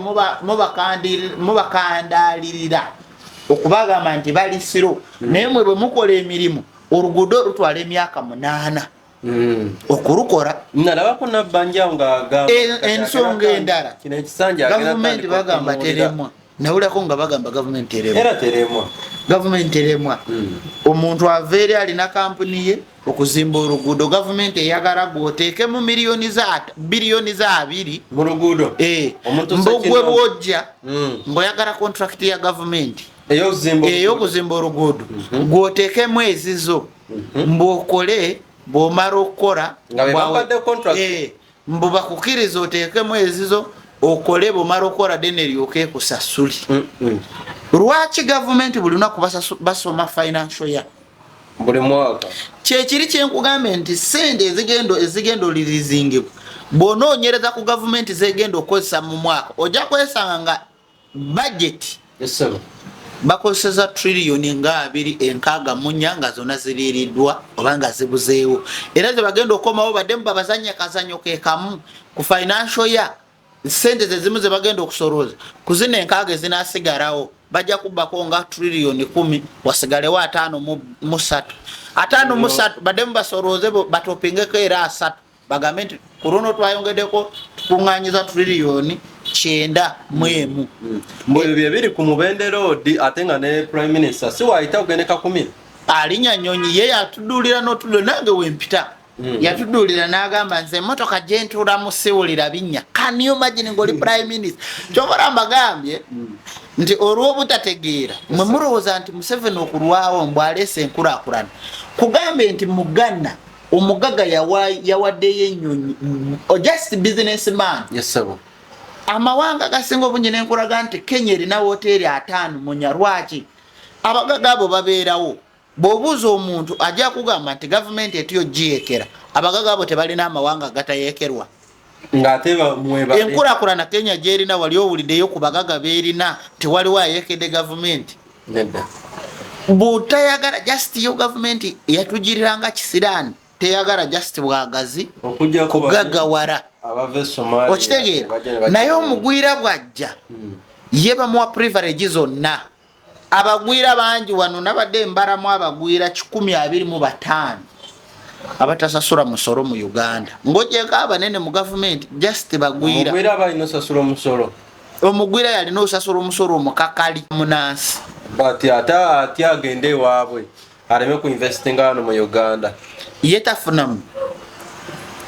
mubakandalirira okubagamba nti bali slow, naye mwe bwe mukola emirimu, oluguudo lutwala emyaka 8 okulukola. Nalabako Nabbanjawo ng'agamba Ensonga endala, kino ekisanja agenda gavumenti tandika bagamba okutunuulira. teremwa. Nawulako nga bagamba gavumenti teremwa. Era teremwa. Gavumenti teremwa. Omuntu ava eri alina kampuni ye okuzimba oluguudo, gavumenti eyagala gwoteekemu miliyoni za biliyoni za 20 mu luguudo. Omuntu mbugwe ssekinomu. bwojja ng'oyagala contract ya gavumenti ey'okuzimba oluguudo. Ey'okuzimba oluguudo, gwoteekemu ezizo mbwokole, bw'omala okukola Nga be bampadde contract. Mbu bakukiriza oteekemu ezizo okole, bw'omala okukola dene eryoke ekusasule. Lwaki gavumenti buli lunaku basoma financial year? Buli mwaka. Kyekiri kyenkugambe nti sente ezigenda olirizingibwa, bw'onoonyereza ku gavumenti zegenda okukozesa mu mwaka, ojja kwesanga nga budget Esebo. bakozeseza triliyoni nga 264 nga zonna ziriiriddwa oba nga zibuzeewo. Era ze bagenda okukomawo baddemu babazanya kazanyo ke kamu ku financial year, sente zezimu ze bagenda okusolooza. Ku zino 60 ezinasigalawo bajja kubbako nga triliyoni 10, wasigalewo 53, 53 baddemu basolooze, batopingeko era 30, bagambe nti ku luno twayongeddeko, tukuŋŋanyiza triliyoni 91. Mbu ebyo bye biri ku Mubende Road, ate nga ne Prime Minister si waayita ogende Kakumiro. Alinya nyonyi ye yatuduulira n'otuddo nange wempita. Yatuduulira n'agamba, nze emotoka gyentuulamu siwulira binnya. Can you imagine ng'oli prime minister? Kyobala mbagambye nti olw'obutategeera mwe mulowooza nti Museveni okulwawo mbw aleese enkulaakulana. Kugambe nti mugana omugaga yawaddeyo ennyonyi, just business man. Yes, sir. Amawanga gasinga obungi, nenkulaga nti Kenya erina woteeri 54. Lwaki abagaga abo babeerawo? Bw'obuuza omuntu ajja kugamba nti gavumenti etiyo giyekera. Abagaga abo tebalina amawanga gatayekerwa. Ng'ate mwebale. Enkulaakulana Kenya gyerina, wali owuliddeyo ku bagaga beerina tewaliwo ayekedde gavumenti? Nedda. Bw'otayagala just yo gavumenti yatugiriranga kisiraani, teyagala just bwagazi okujjako kugagawala. Abava e Somalia Okitegeera? bajja ne Naye omugwira bw'ajja, ye bamuwa privilege zonna. Abagwira bangi wano, nabadde mbalamu abagwira 125 abatasasula musolo mu Uganda, ng'ogyeko abanene mu gavumenti, just bagwira. Omugwira aba alina osasula omusolo. Omugwira yalina osasula omusolo omukakali munansi. But ate atya agende ewaabwe aleme ku investinga wano mu Uganda? Ye tafunamu.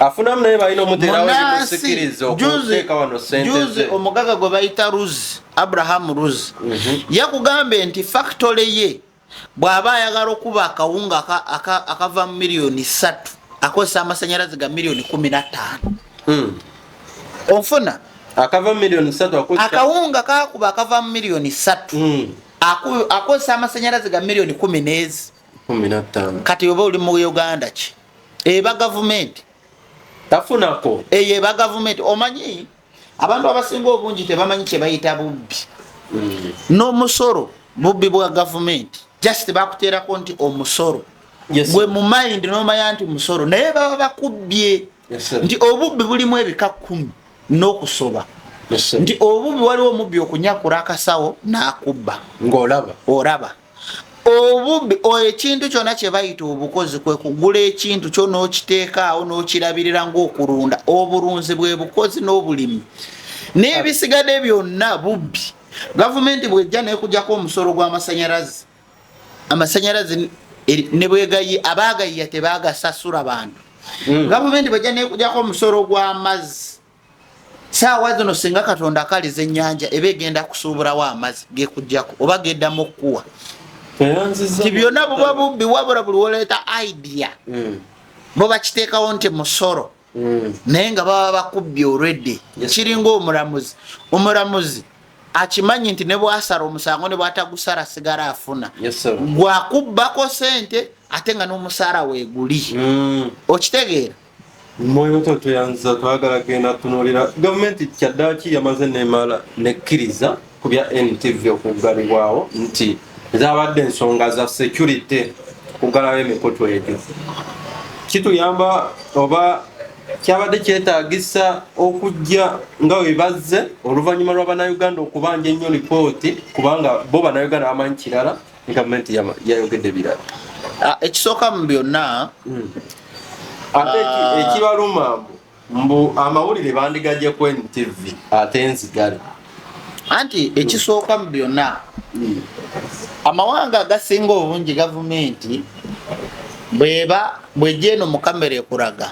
Afunamu, naye balina omuteerawo ebimusikiriza okuteeka wano sente. Juzi omugaga gwe bayita Ruz, Abraham Ruz, yakugambye nti factory ye bw'aba ayagala okuba akawunga akava mu 3 miliyoni, akozesa amasanyalaze ga 15 miliyoni. Onfuna? Akava 3 miliyoni akozesa Akawunga kakuba akava mu 3 miliyoni, akozesa amasanyalaze ga miliyoni kumi n'ezi 15. Kati oba oli mu Uganda ki eba gavumenti? Tafunako. Eyo eba gavumenti. Omanyi abantu abasinga obungi tebamanyi kye bayita bubbi n'omusolo. Bubbi bwa gavumenti, just bakuteerako nti omusolo, gwe mu mind nomanya nti musolo, naye baba bakubbye. Nti obubbi bulimu ebika 10 n'okusoba. Nti obubbi, waliwo omubbi okunyakula akasawo n'akubba Ng'olaba. Olaba obubbi, ekintu kyonna kye bayita obukozi kwe kugula ekintu kyo n'okiteekaawo n'okirabirira ng'okulunda. Obulunzi bwe bukozi n'obulimi, n'ebisigadde byonna bubbi. Gavumenti bwejja nekujjako omusolo gw'amasanyalaze, amasanyalaze ne bwegayi abaagayiya tebagasasula bantu. Gavumenti bwejja nekujjako omusolo gw'amazzi, saawa zino singa Katonda akaliza ennyanja eba egenda kusuubulawo amazzi gekujjako oba geddamu okukuwa. Eyanziza. Nti byonna buba bubbi, wabula buli woleeta idea, bo bakiteekawo nti musolo, naye nga baba bakubbye olwedde. Kiringa omulamuzi. Omulamuzi akimanyi nti ne bwasala omusango ne bwatagusala sigala afuna. Yes, sir. Gwakubbako sente ate nga n'omusaala weeguli. Okitegeera? Mwoyo to tweyanziza. Twagala genda tunuulira gavumenti kyaddaaki yamaze nemala nekkiriza ku bya NTV okuggalibwawo, nti zabadde ensonga za security kuggalawo emikutu egyo. Kituyamba oba kyabadde kyetaagisa okujja nga we bazze oluvannyuma lwa Bannayuganda okubanja ennyo lipooti, kubanga bo Bannayuganda bamanyi kirala, gavumenti yayogedde birala? Ah, ekisooka mu byonna, Ate ekibaluma mbu amawulire bandigajje ku NTV ate nzigale. Anti ekisooka mu byonna, amawanga agasinga obungi, gavumenti bweba bwejja eno mu kamera ekuraga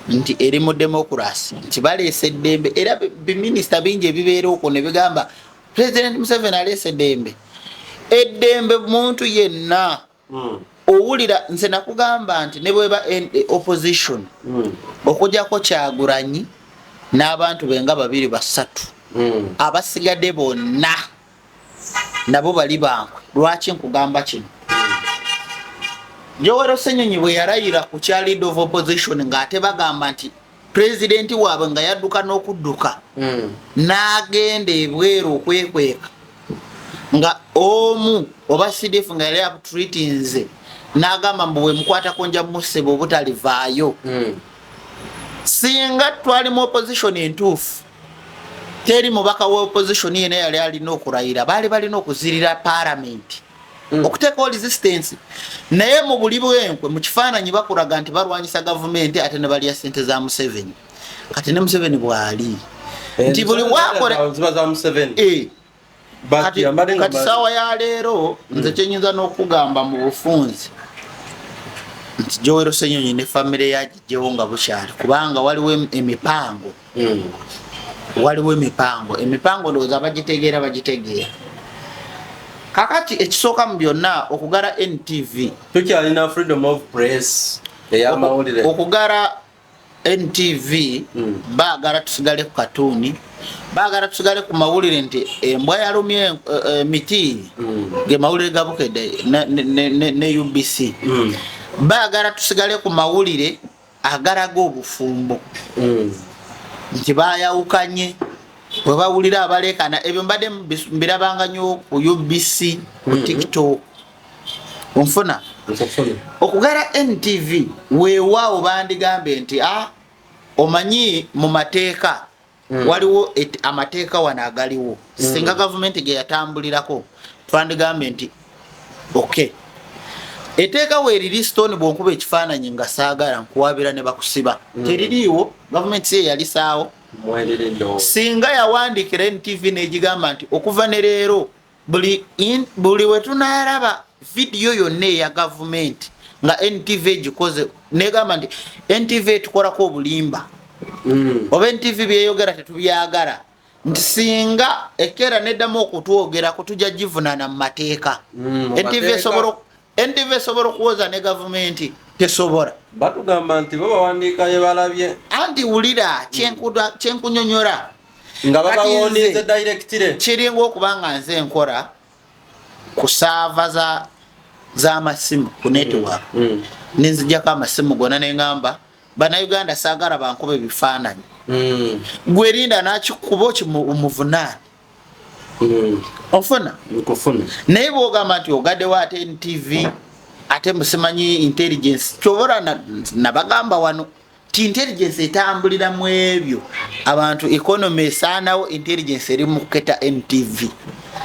nti eri mu democracy, nti baleese eddembe, era biminisita bingi ebibeera okwo ne bigamba President Museveni aleese eddembe. Eddembe muntu yenna owulira. Nze nakugamba nti ne bweba opposition, okujjako Kyagulanyi n'abantu be nga babiri basatu, abasigadde bonna nabo bali bankwe. Lwaki nkugamba kino? Joel Senyonyi bwe yalayira ku kya leader of opposition, ng'ate bagamba nti pulezidenti waabwe nga yadduka n'okudduka n'agenda ebweru okwekweka, nga omu oba CDF nga yali abutritinze n'agamba mbu bwe mukwatako nja museba obutalivaayo. Singa twali mu opposition entuufu, teri mubaka wa opposition yena yali alina okulayira, baali balina okuzirira palamenti okuteekawo resistance. Naye mu buli bwenkwe mu kifaananyi bakulaga nti balwanyisa gavumenti, ate ne balya sente za Museveni. Kati ne Museveni bw'ali nti buli wakola Ziba za Museveni. Eh, But kati, yambadde nga kati saawa ya leero nze kyenyinza n'okugamba mu bufunzi nti Joel Senyonyi ne famire yagijjewo nga bukyali, kubanga waliwo emipango. Waliwo emipango. Emipango ndowooza bagitegeera, bagitegeera. Kakati ekisooka mu byonna, okugala NTV, Tukyalina freedom of press ey'amawulire? Okugala NTV, baagala tusigale ku katuuni, baagala tusigale ku mawulire nti embwa yalumye emiti, ge mawulire ga Bukedde ne UBC. Baagala tusigale ku mawulire agalaga obufumbo nti bayawukanye, bwe bawulira abalekana. Ebyo mbadde mbirabanga nnyo ku UBC, ku TikTok. Onfuna? Nkufuna. Okugala NTV, weewaawo bandigambe nti a omanyi mu mateeka waliwo amateeka wano agaliwo, singa gavumenti ge yatambulirako, twandigambe nti ok, eteeka weeriri stone, bwonkuba ekifaananyi nga saagala, nkuwabira ne bakusiba. Teririiwo, gavumenti si yeyalisaawo. Mwerere ndowooza. Singa yawandiikira NTV n'egigamba nti okuva ne leero buli we tunaalaba vidiyo yonna eya gavumenti Nga NTV egikoze negamba nti NTV etukolako obulimba, oba NTV byeyogera tetubyagala, nti singa ekeera neddamu okutwogerako tujja givunaana mu mateeka. NTV esobola okuwoza ne gavumenti? Tesobola. Batugamba nti bo bawandiika bye balabye. Anti wulira kyenkunyonyola. Nga babawonize directly. Kiringa okuba nga nze nkola ku server z'amasimu ku network, nenzijjako amasimu gonna neŋŋamba Bannayuganda saagala bankuba ebifaananyi. Gwerinda nakikuba omuvunaani. Ofuna? Nkufuna. Naye bwogamba nti ogaddewo ate NTV, ate musimanyi intelligence, kyobola nabagamba wano ti intelligence etambulira mu ebyo abantu, economy esaanawo, intelligence eri mu kuketa NTV.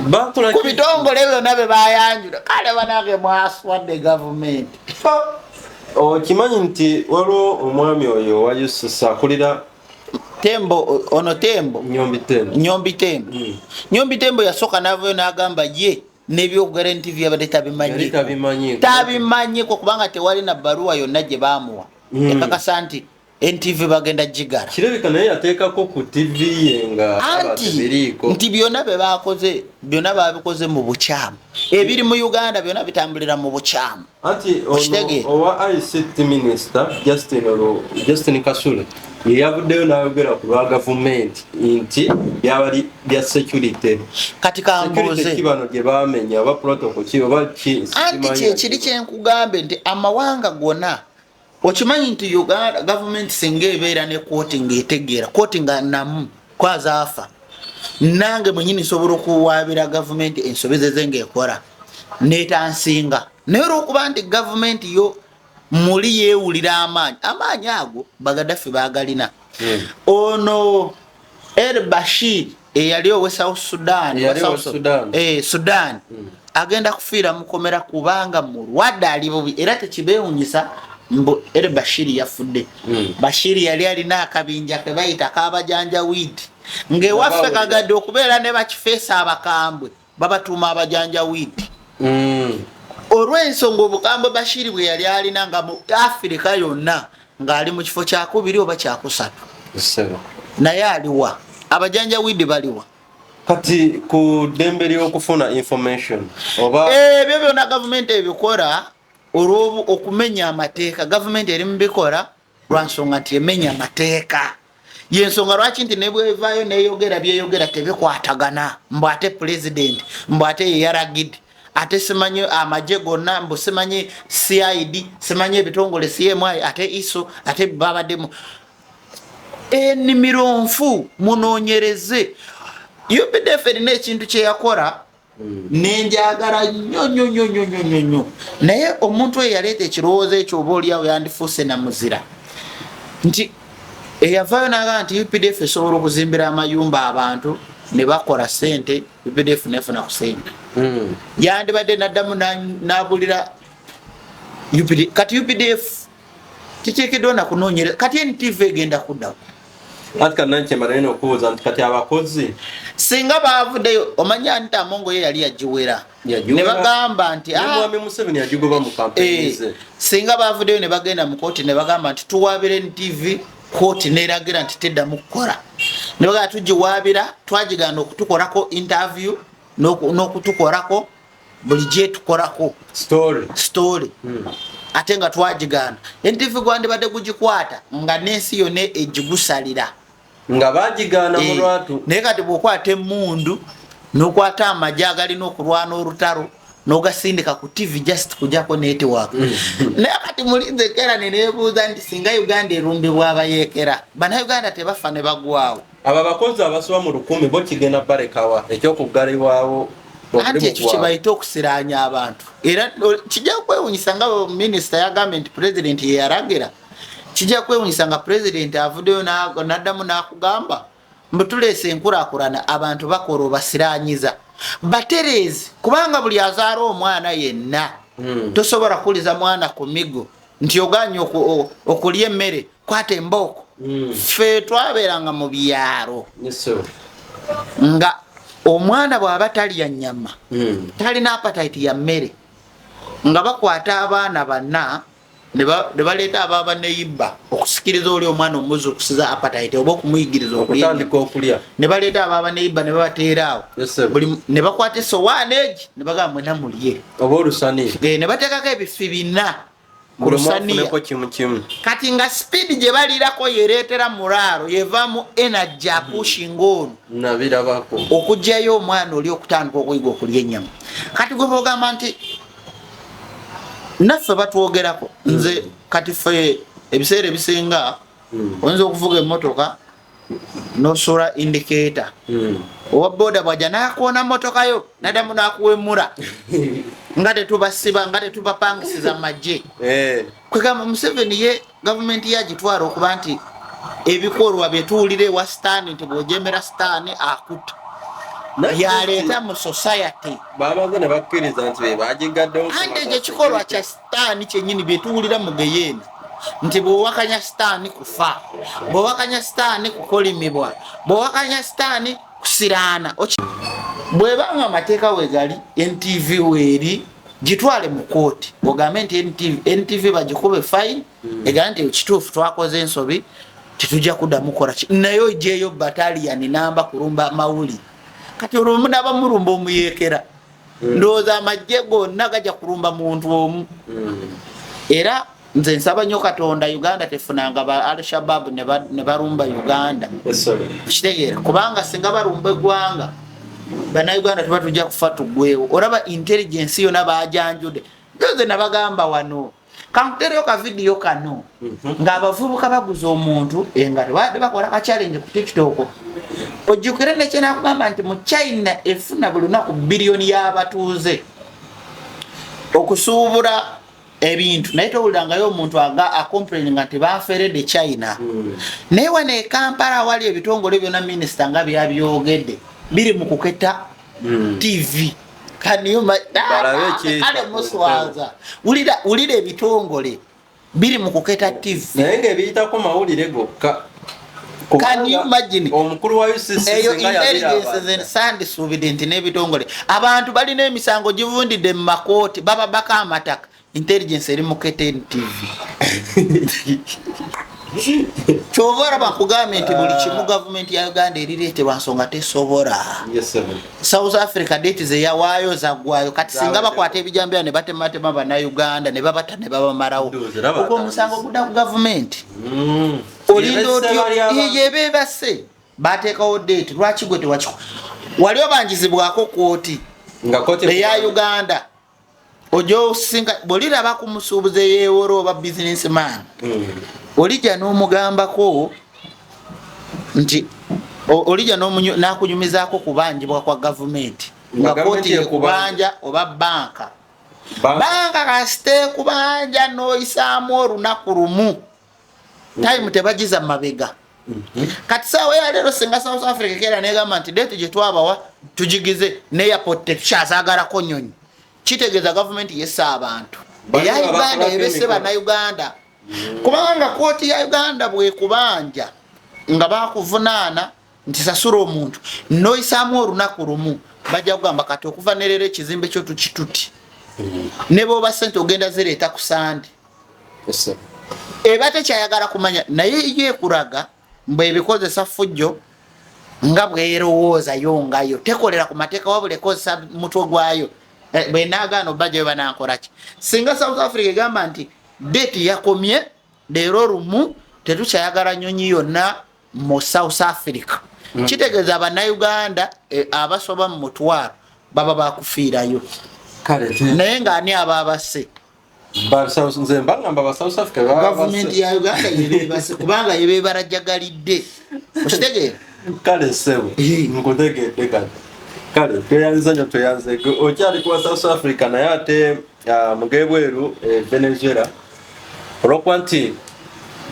Bakola ku ki? Bitongole byonna bye bayanjula. Kale banange, mwaswadde gavumenti. Okimanyi nti waliwo omwami oyo owa UCC akulira Tembo, ono Tembo. Nyombi Tembo. Nyombi Tembo. Nyombi Tembo yasooka n'avayo n'agamba ye n'ebyokugala NTV yabadde tabimanyi. Yali tabimanyiiko. Tabimanyiko kubanga tewali na bbaluwa yonna gye baamuwa ekakasa nti NTV bagenda gigala. Kirabika naye yateekako ku TV ye nga aba Anti tebiriiko. Nti byonna bye bakoze, byonna babikoze mu bukyamu. Ebiri mu Uganda byonna bitambulira mu bukyamu. Anti ono Okitegeera? owa ICT minister Justin Justin Kasule ye yavuddeyo n'ayogera ku lwa gavumenti nti byabali bya security. Kati Security kambuuze. ki bano gye bamenya, oba protocol ki, oba ki? Anti sikimanyi. Kyekiri kyenkugambe nti amawanga gonna, okimanyi nti Uganda gavumenti singa ebeera ne kooti ng'etegeera, kooti nga namu kwazaafa, nange mwenyini nsobola okuwaabira gavumenti ensobi zeze ng'ekola netansinga. Naye olwokuba nti gavumenti yo muli yeewulira amaanyi, amaanyi ago Bagadaffe bagalina. Ono El Bashir eyali owe South Sudan, Eyali owe owe Sudan. Sudan agenda kufiira mukomera kubanga mulwadde, ali bubi. Era tekibeewunyisa mbu El Bashir yafudde. Bashir yali alina akabinja ke bayita kabajanjawiidi, ng'ewaffe Nabawulira. kagadde okubeera ne bakifeesa abakambwe babatuuma abajanjawiidi, olw'ensonga obukambwe Bashiri bwe yali alina, nga mu Afirika yonna ng'ali mu kifo kyakubiri oba kyakusatu. Ssebo. Naye aliwa? Abajanjawiidi baliwa? Kati ku ddembe ly'okufuna information oba Ebyo byonna gavumenti ebikola olw'obu okumenya amateeka. Gavumenti eri mubikola lwa nsonga nti emenya amateeka. Yensonga lwaki nti nebwevaayo neyogera byeyogera tebikwatagana, mbu ate pulezidenti, mbu ate yeyaragidde, ate simanyi amagye gonna, mbu simanyi CID, simanyi ebitongole CMI, ate ISO, ate babaddemu ennimiro nfu. Munoonyereze. UPDF erina ekintu kyeyakola nenjagala nnyo nnyo nnyo nnyo nnyo nnyo nnyo, naye omuntu oyo yaleeta ekirowoozo ekyo oba oliawo yandifuuse namuzira, nti eyavaayo nagaa nti UPDF esobola okuzimbira amayumba abantu ne bakola sente, UPDF nefuna ku sente. Yandibadde naddamu nabulira UPD. Kati UPDF kiteekeddwa nakunoonyereza. Kati NTV egenda kuddawo. Anti kanankyemba naye nokubuuza nti kati abakozi Singa bavuddeyo, omanya Anita Amongo ye yali yagiwera ne Yagiwera. bagamba nti Ne mwami Museveni yagigoba mu kampeyini ze. Singa bavuddeyo ne bagenda mu kooti ne bagamba nti tuwaabira NTV, kooti neragira nti teddamu kukola, ne bagamba tugiwaabira, twagigaana okutukolako interview n'okutukolako buli gyetukolako story. Story, ate nga twagigaana. NTV gwandibadde gugikwata nga n'ensi yonna egigusalira. Nga bagigaana mu lwatu. Naye kati bw'okwata emmundu n'okwata amagye agalina okulwana olutalo n'ogasindika ku TV just kujako network. Naye kati mulinze kera neneebuuza nti singa Uganda erumbibwa abayeekera, Bannayuganda tebafa ne bagwawo? Abo abakozi abasoba mu 1000 bo kigenda balekawa ekyokugalibwawo? Anti ekyo kyebayita okusiraanya abantu. Era kijja kwewunyisa nga minisita yagambye nti pulezidenti yeyalagira. Kijja kwewunyisa nga pulezidenti avuddeyo n'addamu n'akugamba mbu tuleese enkulaakulana, abantu bakola, obasiranyiza batereezi, kubanga buli azaala omwana yenna tosobola kukuliza mwana ku migo nti oganye okulya emmere, kwata embooko. Ffe twabeeranga mu byalo nga omwana bw'aba talya nnyama, talina appetite ya mmere, nga bakwata abaana banna. Ne baleeta ababa neyibba okusikiriza oli omwana omuzukusiza appetite oba okumuyigiriza okutandika okulya. Ne baleeta ababa neyibba ne babateera awo, ne bakwata esowaani egi ne bagamba, "Mwena mulye." Oba olusaniya. Ne bateekako ebifi bina ku lusaniya. Kimu kimu. Kati nga speed gye balirako yereetera muraaro, yevaamu energy apushinga ono Nabirabako. okugyayo omwana oli okutandika okuyiga okulya ennyama. Kati gwe bogamba nti naffe batwogerako, nze kati ffe ebiseera ebisinga oyinza okuvuga emmotoka nosuula indicator, owa boda bwajja nakoona motoka yo, naddamu nakuwemula, nga tetubasiba, nga tetubapangisiza magye. Kwegamba Museveni ye gavumenti yagitwala okuba nti ebikolwa byetuwulira ewa Sitaani, nti bwojemera Sitaani akutta, yaleeta mu society. Bamaze ne bakkiriza nti be bagigaddewo. Anti ekyo ekikolwa kya Sitaani kyennyini, byetuwulira mu geyeena nti bwowakanya Sitaani kufa, bwowakanya Sitaani kukolimibwa, bwowakanya Sitaani kusiraana. Bwebanga amateeka wegali, NTV weeri, gitwale mu kooti ogambe nti NTV bagikube fine, egambe nti kituufu twakoze ensobi, tetujja kuddamu kola ki, naye ogyeyo bataliyani namba kulumba mawuli. Kati olwo munaba mulumba omuyeekera, ndowooza amagye gonna gajja kulumba muntu omu. Era nze nsaba nnyo Katonda Uganda tefunanga ba Al-Shabab ne balumba Uganda, kitegeera? Kubanga singa balumba eggwanga, Bannayuganda tuba tujja kufa tuggwewo. Olaba intelligence yonna bajanjudde. Nze nabagamba wano, kankutereyo ka vidiyo kano ng'abavubuka baguza omuntu engato, babadde bakola ka challenge ku TikTok. Ojjukire nekyenakugamba nti mu China efuna buli lunaku biliyoni y'abatuuze okusuubula ebintu, naye towulirangayo omuntu aga acomplaininga nti baferedde China. Naye wano e Kampala awali ebitongole byonna, minisita nga byabyogedde, biri mu kuketa TV. Kale muswaza, wulira ebitongole biri mu kuketa TV. Naye ngaebiyitako mawulire gokka. Can you imagine? Omukulu wa UCC Eyo singa yabiraba. intelligence sandisuubidde nti n'ebitongole, abantu balina emisango givundidde mu makooti, bababako amataka, intelligence eri mu keten TV. Kyova olaba nkugambye nti buli kimu gavumenti ya Uganda erireeterwa nsonga tesobola. Yes, sir. South Africa date zeyawaayo zaggwayo. Kati singa bakwata ebijambiya ne batematema Bannayuganda ne babata ne babamalawo, Ndowooza era ogwo omusango gudda ku gavumenti. Olinda Yebese otyo bali abantu. Yebebase bateekawo date, lwaki gwe tewakiko wali obanjizibwako kooti Nga kooti eya Uganda? Ojja osinga bwoliraba ku musuubuzi eyeewora oba businessman, olijja n'omugambako nti olijja n'akunyumizaako kubanjibwa kwa gavumenti, Nga nga gavumenti kooti ekubanja. ekubanja oba banka. Banka kasita ekubanja n'oyisaamu olunaku lumu, time tebagiza mabega. Kati saawa yaleero singa South Africa keera negamba nti date gye twabawa tugigize ne airport tetukyazagalako nyonyi, kitegeeza gavumenti yessa abantu. Bali Eya Uganda abakolako ebese emikolo. Bannayuganda, kubanga kooti ya Uganda bwekubanja nga bakuvunaana nti sasula omuntu, noyisaamu olunaku lumu, bajja kugamba kati okuva nereero ekizimbe kyo tukituti, ne bwoba sente ogenda zireeta ku Sande. Yes, sir. Eba tekyayagala kumanya, naye ye ekulaga mbwe ebikozesa fujjo nga bwerowooza yo, ngayo tekolera ku mateeka, wabula ekozesa mutwe gwayo. Bwenaagaana obajjayo banankolaki? Singa South Africa egamba nti date yakomye leero lumu, tetukyayagala nyonyi yonna mu South Africa, kitegeeza Bannayuganda abasoba mu 10,000 baba bakufiirayo. Kale Naye ng'ani aba abasse? Nze mbagamba ba South Africa baba Gavumenti ya Uganda yebebase, kubanga yebebarajagalidde, okitegeera? Kale ssebo. Nkutegedde kati. Kale tweyanza nnyo, tweyanze. Gwe okyali kuwa South Africa, naye ate mugebweru Venezuela, olwokuba nti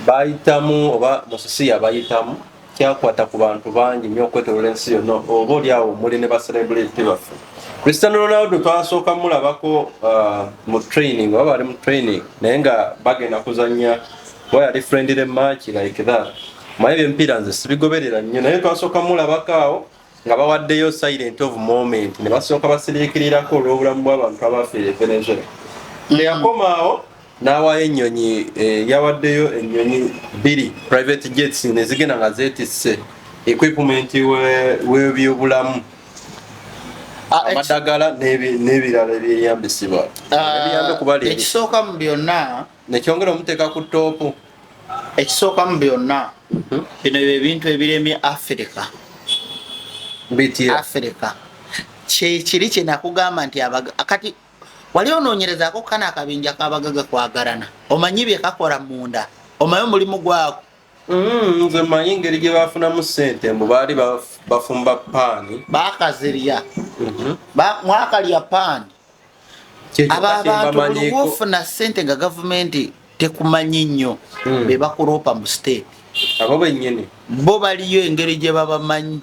bayitamu oba musisi yabayitamu, kyakwata ku bantu bangi nnyo okwetolola ensi yonna, oba oli awo muli ne bacelebrity baffe. Cristiano Ronaldo twasooka mulabako mu training, oba bali mu training naye nga bagenda kuzanya oba yali friendly match like that. Maye ebyemipiira nze sibigoberera nnyo, naye twasooka mulabako awo nga bawaddeyo silent of moment, ne basooka basiriikirirako olw'obulamu bw'abantu abafiire e Venezuela. Teyakomaawo. N'awaayo ennyonyi, yawaddeyo ennyonyi bbiri private jets nezigenda nga zeetisse equipment w'ebyobulamu, amadagala n'ebirala ebyeyambisibwa ebiyambe kubali. Ekisooka mu byonna, Nekyongera omuteeka ku top. Ekisooka mu byonna, bino bye bintu ebiremye Afirika. Bitya? Afirika kyekiri kyenakugamba nti kati wali onoonyerezaako kana akabinja k'abagaga kwagalana, omanyi bye kakola munda, omanyi omulimu gwako? Nze mmanyi engeri gye bafunamu ssente, mbu baali bafumba paani. Bakazirya. Mwakalya paani. Kyekyo Abo kati abantu buli mbamanyiiko. Bwofuna ssente nga gavumenti tekumanyi nnyo, be bakuloopa mu state. Abo bennyini. Bo baliyo engeri gye babamanyi.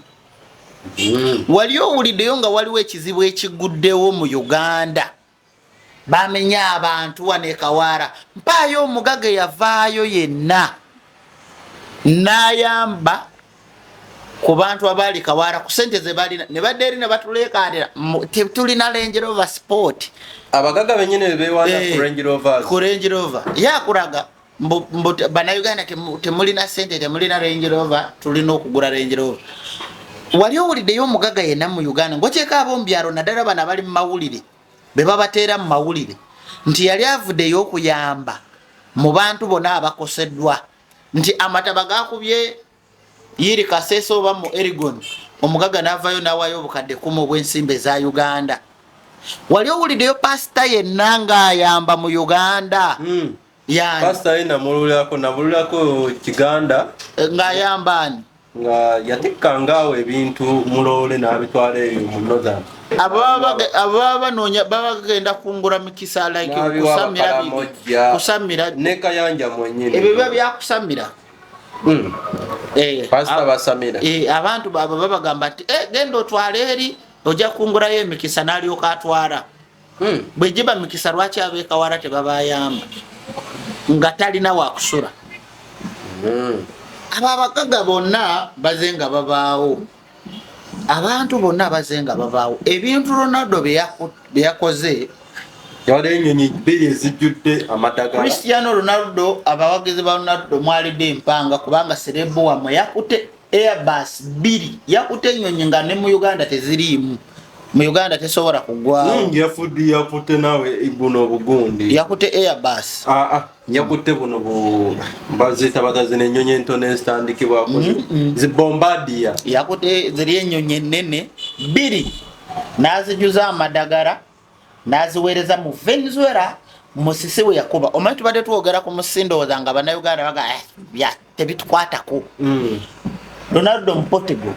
Wali owuliddeyo nga waliwo ekizibu ekiguddewo mu Uganda, bamenye abantu wano ekawaara, mpaayo omugaga eyavaayo yenna n'ayamba ku bantu abaali Kawaara ku sente ze balina, ne badda eri ne batuleekaanira, "Tetulina Range Rover Sport." Abagaga bennyini bebewaana Eh, ku Range Rovers. Ku Range Rover yakulaga mbu bannayuganda temulina sente, temulina Range Rover, tulina okugula Range Rover. Wali owuliddeyo omugaga yenna mu Uganda, ngokyeko ab'omubyalo, naddala bano abali mu mawulire be babateera mu mawulire, nti yali avuddeyo okuyamba mu bantu bonna abakoseddwa, nti amataba gakubye yiri Kasese oba mu Erigon, omugaga n'avayo n'awaayo 10,000 obw'ensimbi eza Uganda? Wali owuliddeyo pasita yenna ng'ayamba mu Uganda? Yani? Pasita ye namululako Kiganda. Ng'ayamba ani? Nga yatikkangaawo ebintu muloole n'abitwala eyo mu Northern. Abo abo baba banoonya, baba bagenda kungula mikisa, like N'abiwa kusamira. Abakalamojja. Kusamira. Ne Kayanja mwennyini. Ebyo biba byakusamira. Pasita basamira. Abantu baabo babagamba nti, "Genda otwale eri, ojja kungulayo emikisa," n'alyoka atwala. Bwe giba mikisa, lwaki abeekawala tebabayamba nga talina wakusula? Abo abagaga bonna baze nga babaawo, abantu bonna baze nga babaawo. Ebintu Ronaldo bye yakoze. Yawala ennyonyi bbiri ezijjudde amadagala. Cristiano Ronaldo, abawagizi ba Ronaldo mwalidde empanga, kubanga celeb wammwe yakute Airbus bbiri, yakute ennyonyi nga ne mu Uganda teziriimu, mu Uganda tesobola kugwawo. Yafudde, yakutte naawe buno obugundi. Yakute Airbus. Ah, ah, yakutte buno bu baziyita bata zino ennyonyi entono ezitandikibwako zi Bombardier. Yakute ziri ennyonyi ennene bbiri n'azijuza amadagala n'aziweereza mu Venezuela musisi we yakuba. Omanyi tubadde twogera ku musi, ndowooza nga bannayuganda baga, "Eh, bya tebitukwatako." Ronaldo mu Portugal.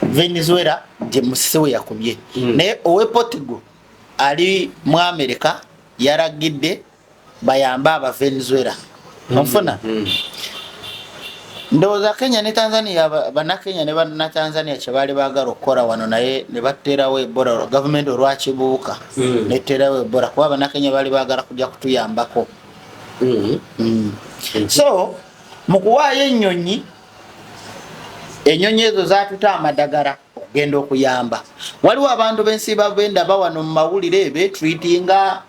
Venezuela gye musisi we yakubye. Naye owe Portugal ali mu America yaragidde bayambe aba Venezuela, onfuna? Ndowooza Kenya ne Tanzania, bannakenya ne bannatanzania kyebaali baagala okukola wano, naye ne bateerawo Ebola, gavumenti olwakibuuka neteerawo Ebola, kuba bannakenya baali baagala kujja kutuyambako. So mu kuwaayo ennyonyi, ennyonyi ezo zatuta amadagala okugenda okuyamba. Waliwo abantu b'ensi bendaba wano mu mawulire betwitinga,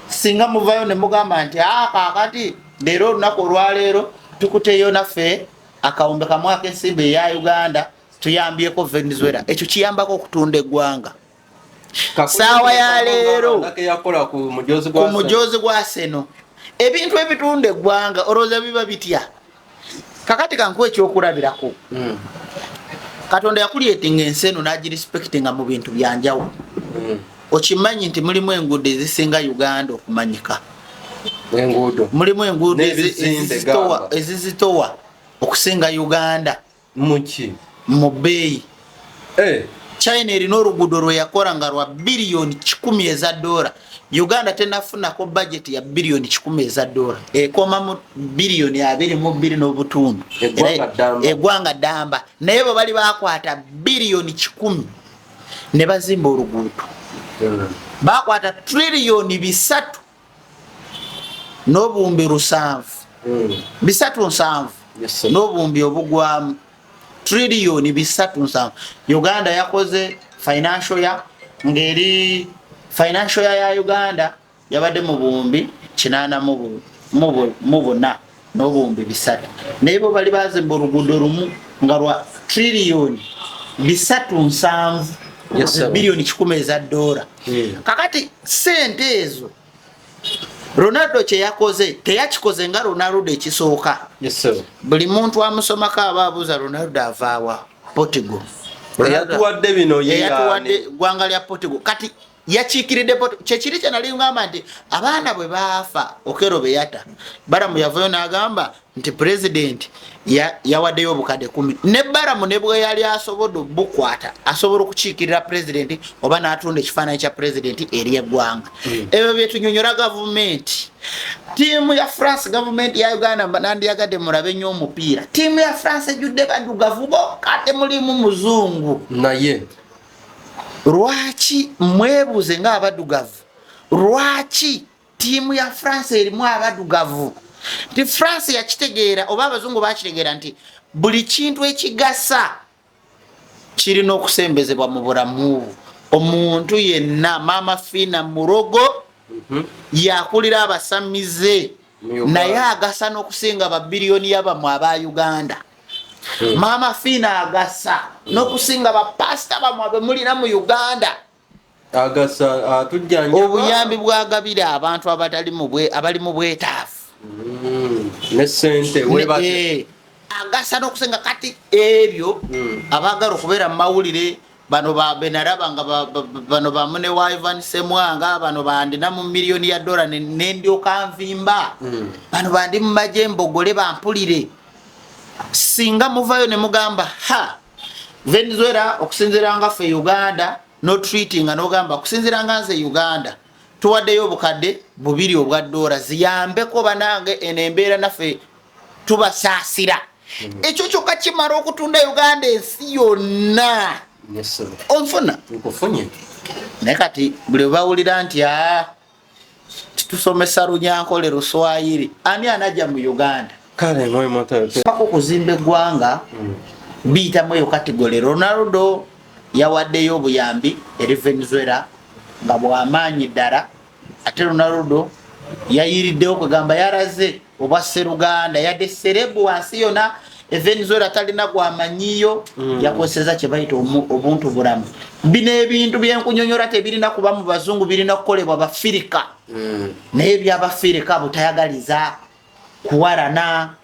singa muvayo ne mugamba nti, "Ah, kaakati leero olunaku olwaleero tukuteyo naffe akawumbi kamu ak'ensimbi eya Uganda tuyambyeko Venezuela," ekyo kiyambako okutunda eggwanga. Saawa ya leero yakola ku mujozi ku gwa mujozi gwa seno, ebintu ebitunda eggwanga olowooza biba bitya? Kakati kankuwa ekyokulabirako. Katonda yakulyetinga ensi eno n'agirespectinga mu bintu byanjawulo. Okimanyi nti mulimu enguudo ezisinga Uganda okumanyika? Enguudo? Mulimu enguudo N'ebizimbe gamba. Ezizitowa okusinga Uganda. Muki? Mu bbeeyi. Eh, China erina oluguudo lwe yakola nga lwa biliyoni 100 eza dola. Uganda tenafunako bajeti ya biliyoni 100 eza dola, ekoma mu biliyoni 22 n'obutundu. Eggwanga ddamba. Eggwanga ddamba, naye bwe bali bakwata biliyoni 100 ne bazimba oluguudo. Bakwata triliyoni 3 n'obuwumbi 7. 370. Yes, sir. N'obuwumbi obugwamu triliyoni 370. Uganda yakoze financial ya ngeri financial ya Uganda yabadde mu buwumbi 84 n'obuwumbi 300, naye bo bali bazimba oluguudo lumu nga lwa triliyoni 370, Yes, sir. biliyoni 100 eza dola. Kakati sente ezo Ronaldo kyeyakoze teyakikoze nga Ronaldo ekisooka. Yes, sir. Buli muntu amusomako aba abuuza, Ronaldo avaawa? Portugal. Eyatuwadde bino ye? Eyatuwadde yani? Ggwanga lya Portugal. Kati yakiikiridde kyekiri kyenali ngamba nti abaana bwe baafa, Okero be yata Baramu yavayo n'agamba nti pulezidenti yawaddeyo obukadde 10, ne Baramu ne bwe yali asobodde obukwata, asobola okukiikirira pulezidenti oba n'atunda ekifaananyi kya pulezidenti eri eggwanga. Ebyo byetunyonyola gavumenti. Ttiimu ya France, gavumenti ya Uganda, nandiyagadde mulabe nnyo omupiira. Ttiimu ya France ejjudde baddugavu bokka, temulimu muzungu. Naye Lwaki? Mwebuuze ngaabaddugavu, lwaki ttiimu ya France erimu abaddugavu? Nti France yakitegeera oba abazungu bakitegeera nti buli kintu ekigasa kirina okusembezebwa mu bulamu bwo. Omuntu yenna, Maama Fiina murogo, yakulira abasamize. Mu Uganda. Naye agasa n'okusinga babiliyoni yabamwe aba Uganda. Maama Fiina agasa n'okusinga bapasita bamwe abemulina mu Uganda. Agasa atujjanjaba. Obuyambi bwagabira abantu abatali mu abali mu bwetaavu. Ne sente webate. Agasa n'okusinga. Kati ebyo abaagala okubeera mu mawulire bano benaraba nga bano bamune wa Ivan Semwanga, bano bandina mu miliyoni ya dola nendyoka nvimba. Bano bandi mu maje mbogole bampulire. Singa muvayo ne mugamba ha Venezuela, okusinziira nga ffe Uganda no treating nogamba okusinziira nga nze Uganda tuwaddeyo obukadde 2 obwa dola ziyambeko banange eno embeera, naffe tubasaasira. Ekyo kyokka kimala okutunda Uganda ensi yonna. Yes, sir. Onfuna? Nkufunye. Naye kati buli bawulira nti aa titusomesa Runyankole, Luswayiri, ani anajja mu Uganda? Kale mwoyo matayo. Paka okuzimba eggwanga biyitamu eyo category. Ronaldo yawaddeyo obuyambi eri Venezuela nga bwamaanyi ddala. Ate Ronaldo yayiriddewo, kwegamba yalaze obwa sseruganda, yadde celeb wansi yona e Venezuela talina gwamanyiyo. Yakozeseza kye bayita obuntu bulamu. Bino ebintu byenkunyonyola tebirina kuba mu bazungu, birina kukolebwa bafirika. Naye ebyabafirika butayagaliza, kuwarana,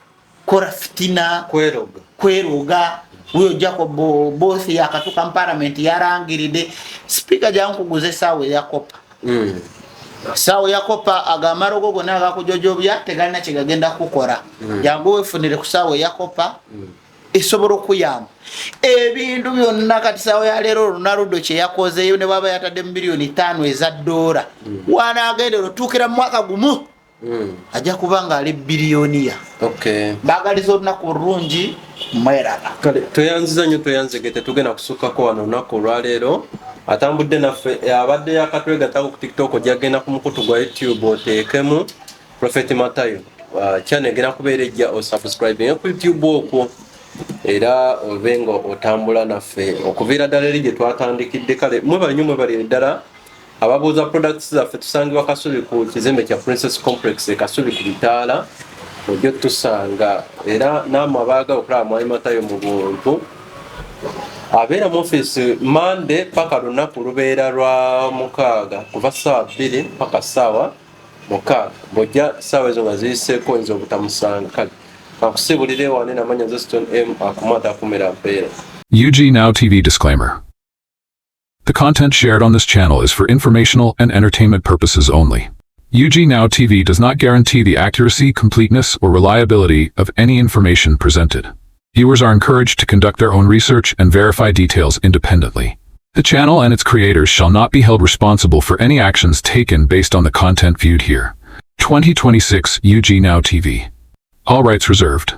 kora fitina, kweroga. Kweroga. Wuyo Jacob Both yakatuka mu parliament, yarangiridde sipiika, jankuguza esaawa eya copper. Saawa ya copper, agamalogo gonna agakujojobya tegalina kyegagenda kukola. Jangu wefunire ku saawa eya copper, esobola okuyamba ebintu byonna. Kati saawa ya leero Ronaldo kyeyakozeeyo, ne bwaba yatadde mu miliyoni 5 eza dola, wanagendera otuukira mu mwaka gumu ajja kuba nga ali billionaire. Mbagaliza olunaku olulungi, mweraba. Kale tweyanziza nnyo, tweyanzege. Tetugenda kusukkako wano olunaku olwaleero. Atambudde naffe, abadde yakatwegattako ku TikTok, ojja genda ku mukutu gwa YouTube oteekemu Prophet Matayo. Channel egenda kubeera ejja, osubscribinge ku YouTube okwo era obe nga otambula naffe okuviira ddala eri gye twatandikidde. Kale mwebale nnyo, mwebalire ddala. Ababuuza products zaffe, tusangibwa Kasubi ku kizimbe kya Princess Complex e Kasubi ku bitaala, ojja tusanga. Era nammwe abaagala okulaba Mwami Matayo mu buntu, abeera mu ofiisi Mande paka lunaku lubeera lwa mukaaga, kuva ssaawa 2 paka ssaawa 6. Bw'ojja ssaawa ezo nga ziyiseeko, oyinza obutamusanga. Kale kakusibulire wane namanya nze Stone M akumata akumira mpeera. UG Now TV disclaimer. The content shared on this channel is for informational and entertainment purposes only. UG Now TV does not guarantee the accuracy, completeness, or reliability of any information presented. Viewers are encouraged to conduct their own research and verify details independently. The channel and its creators shall not be held responsible for any actions taken based on the content viewed here. 2026 UG Now TV. All rights reserved.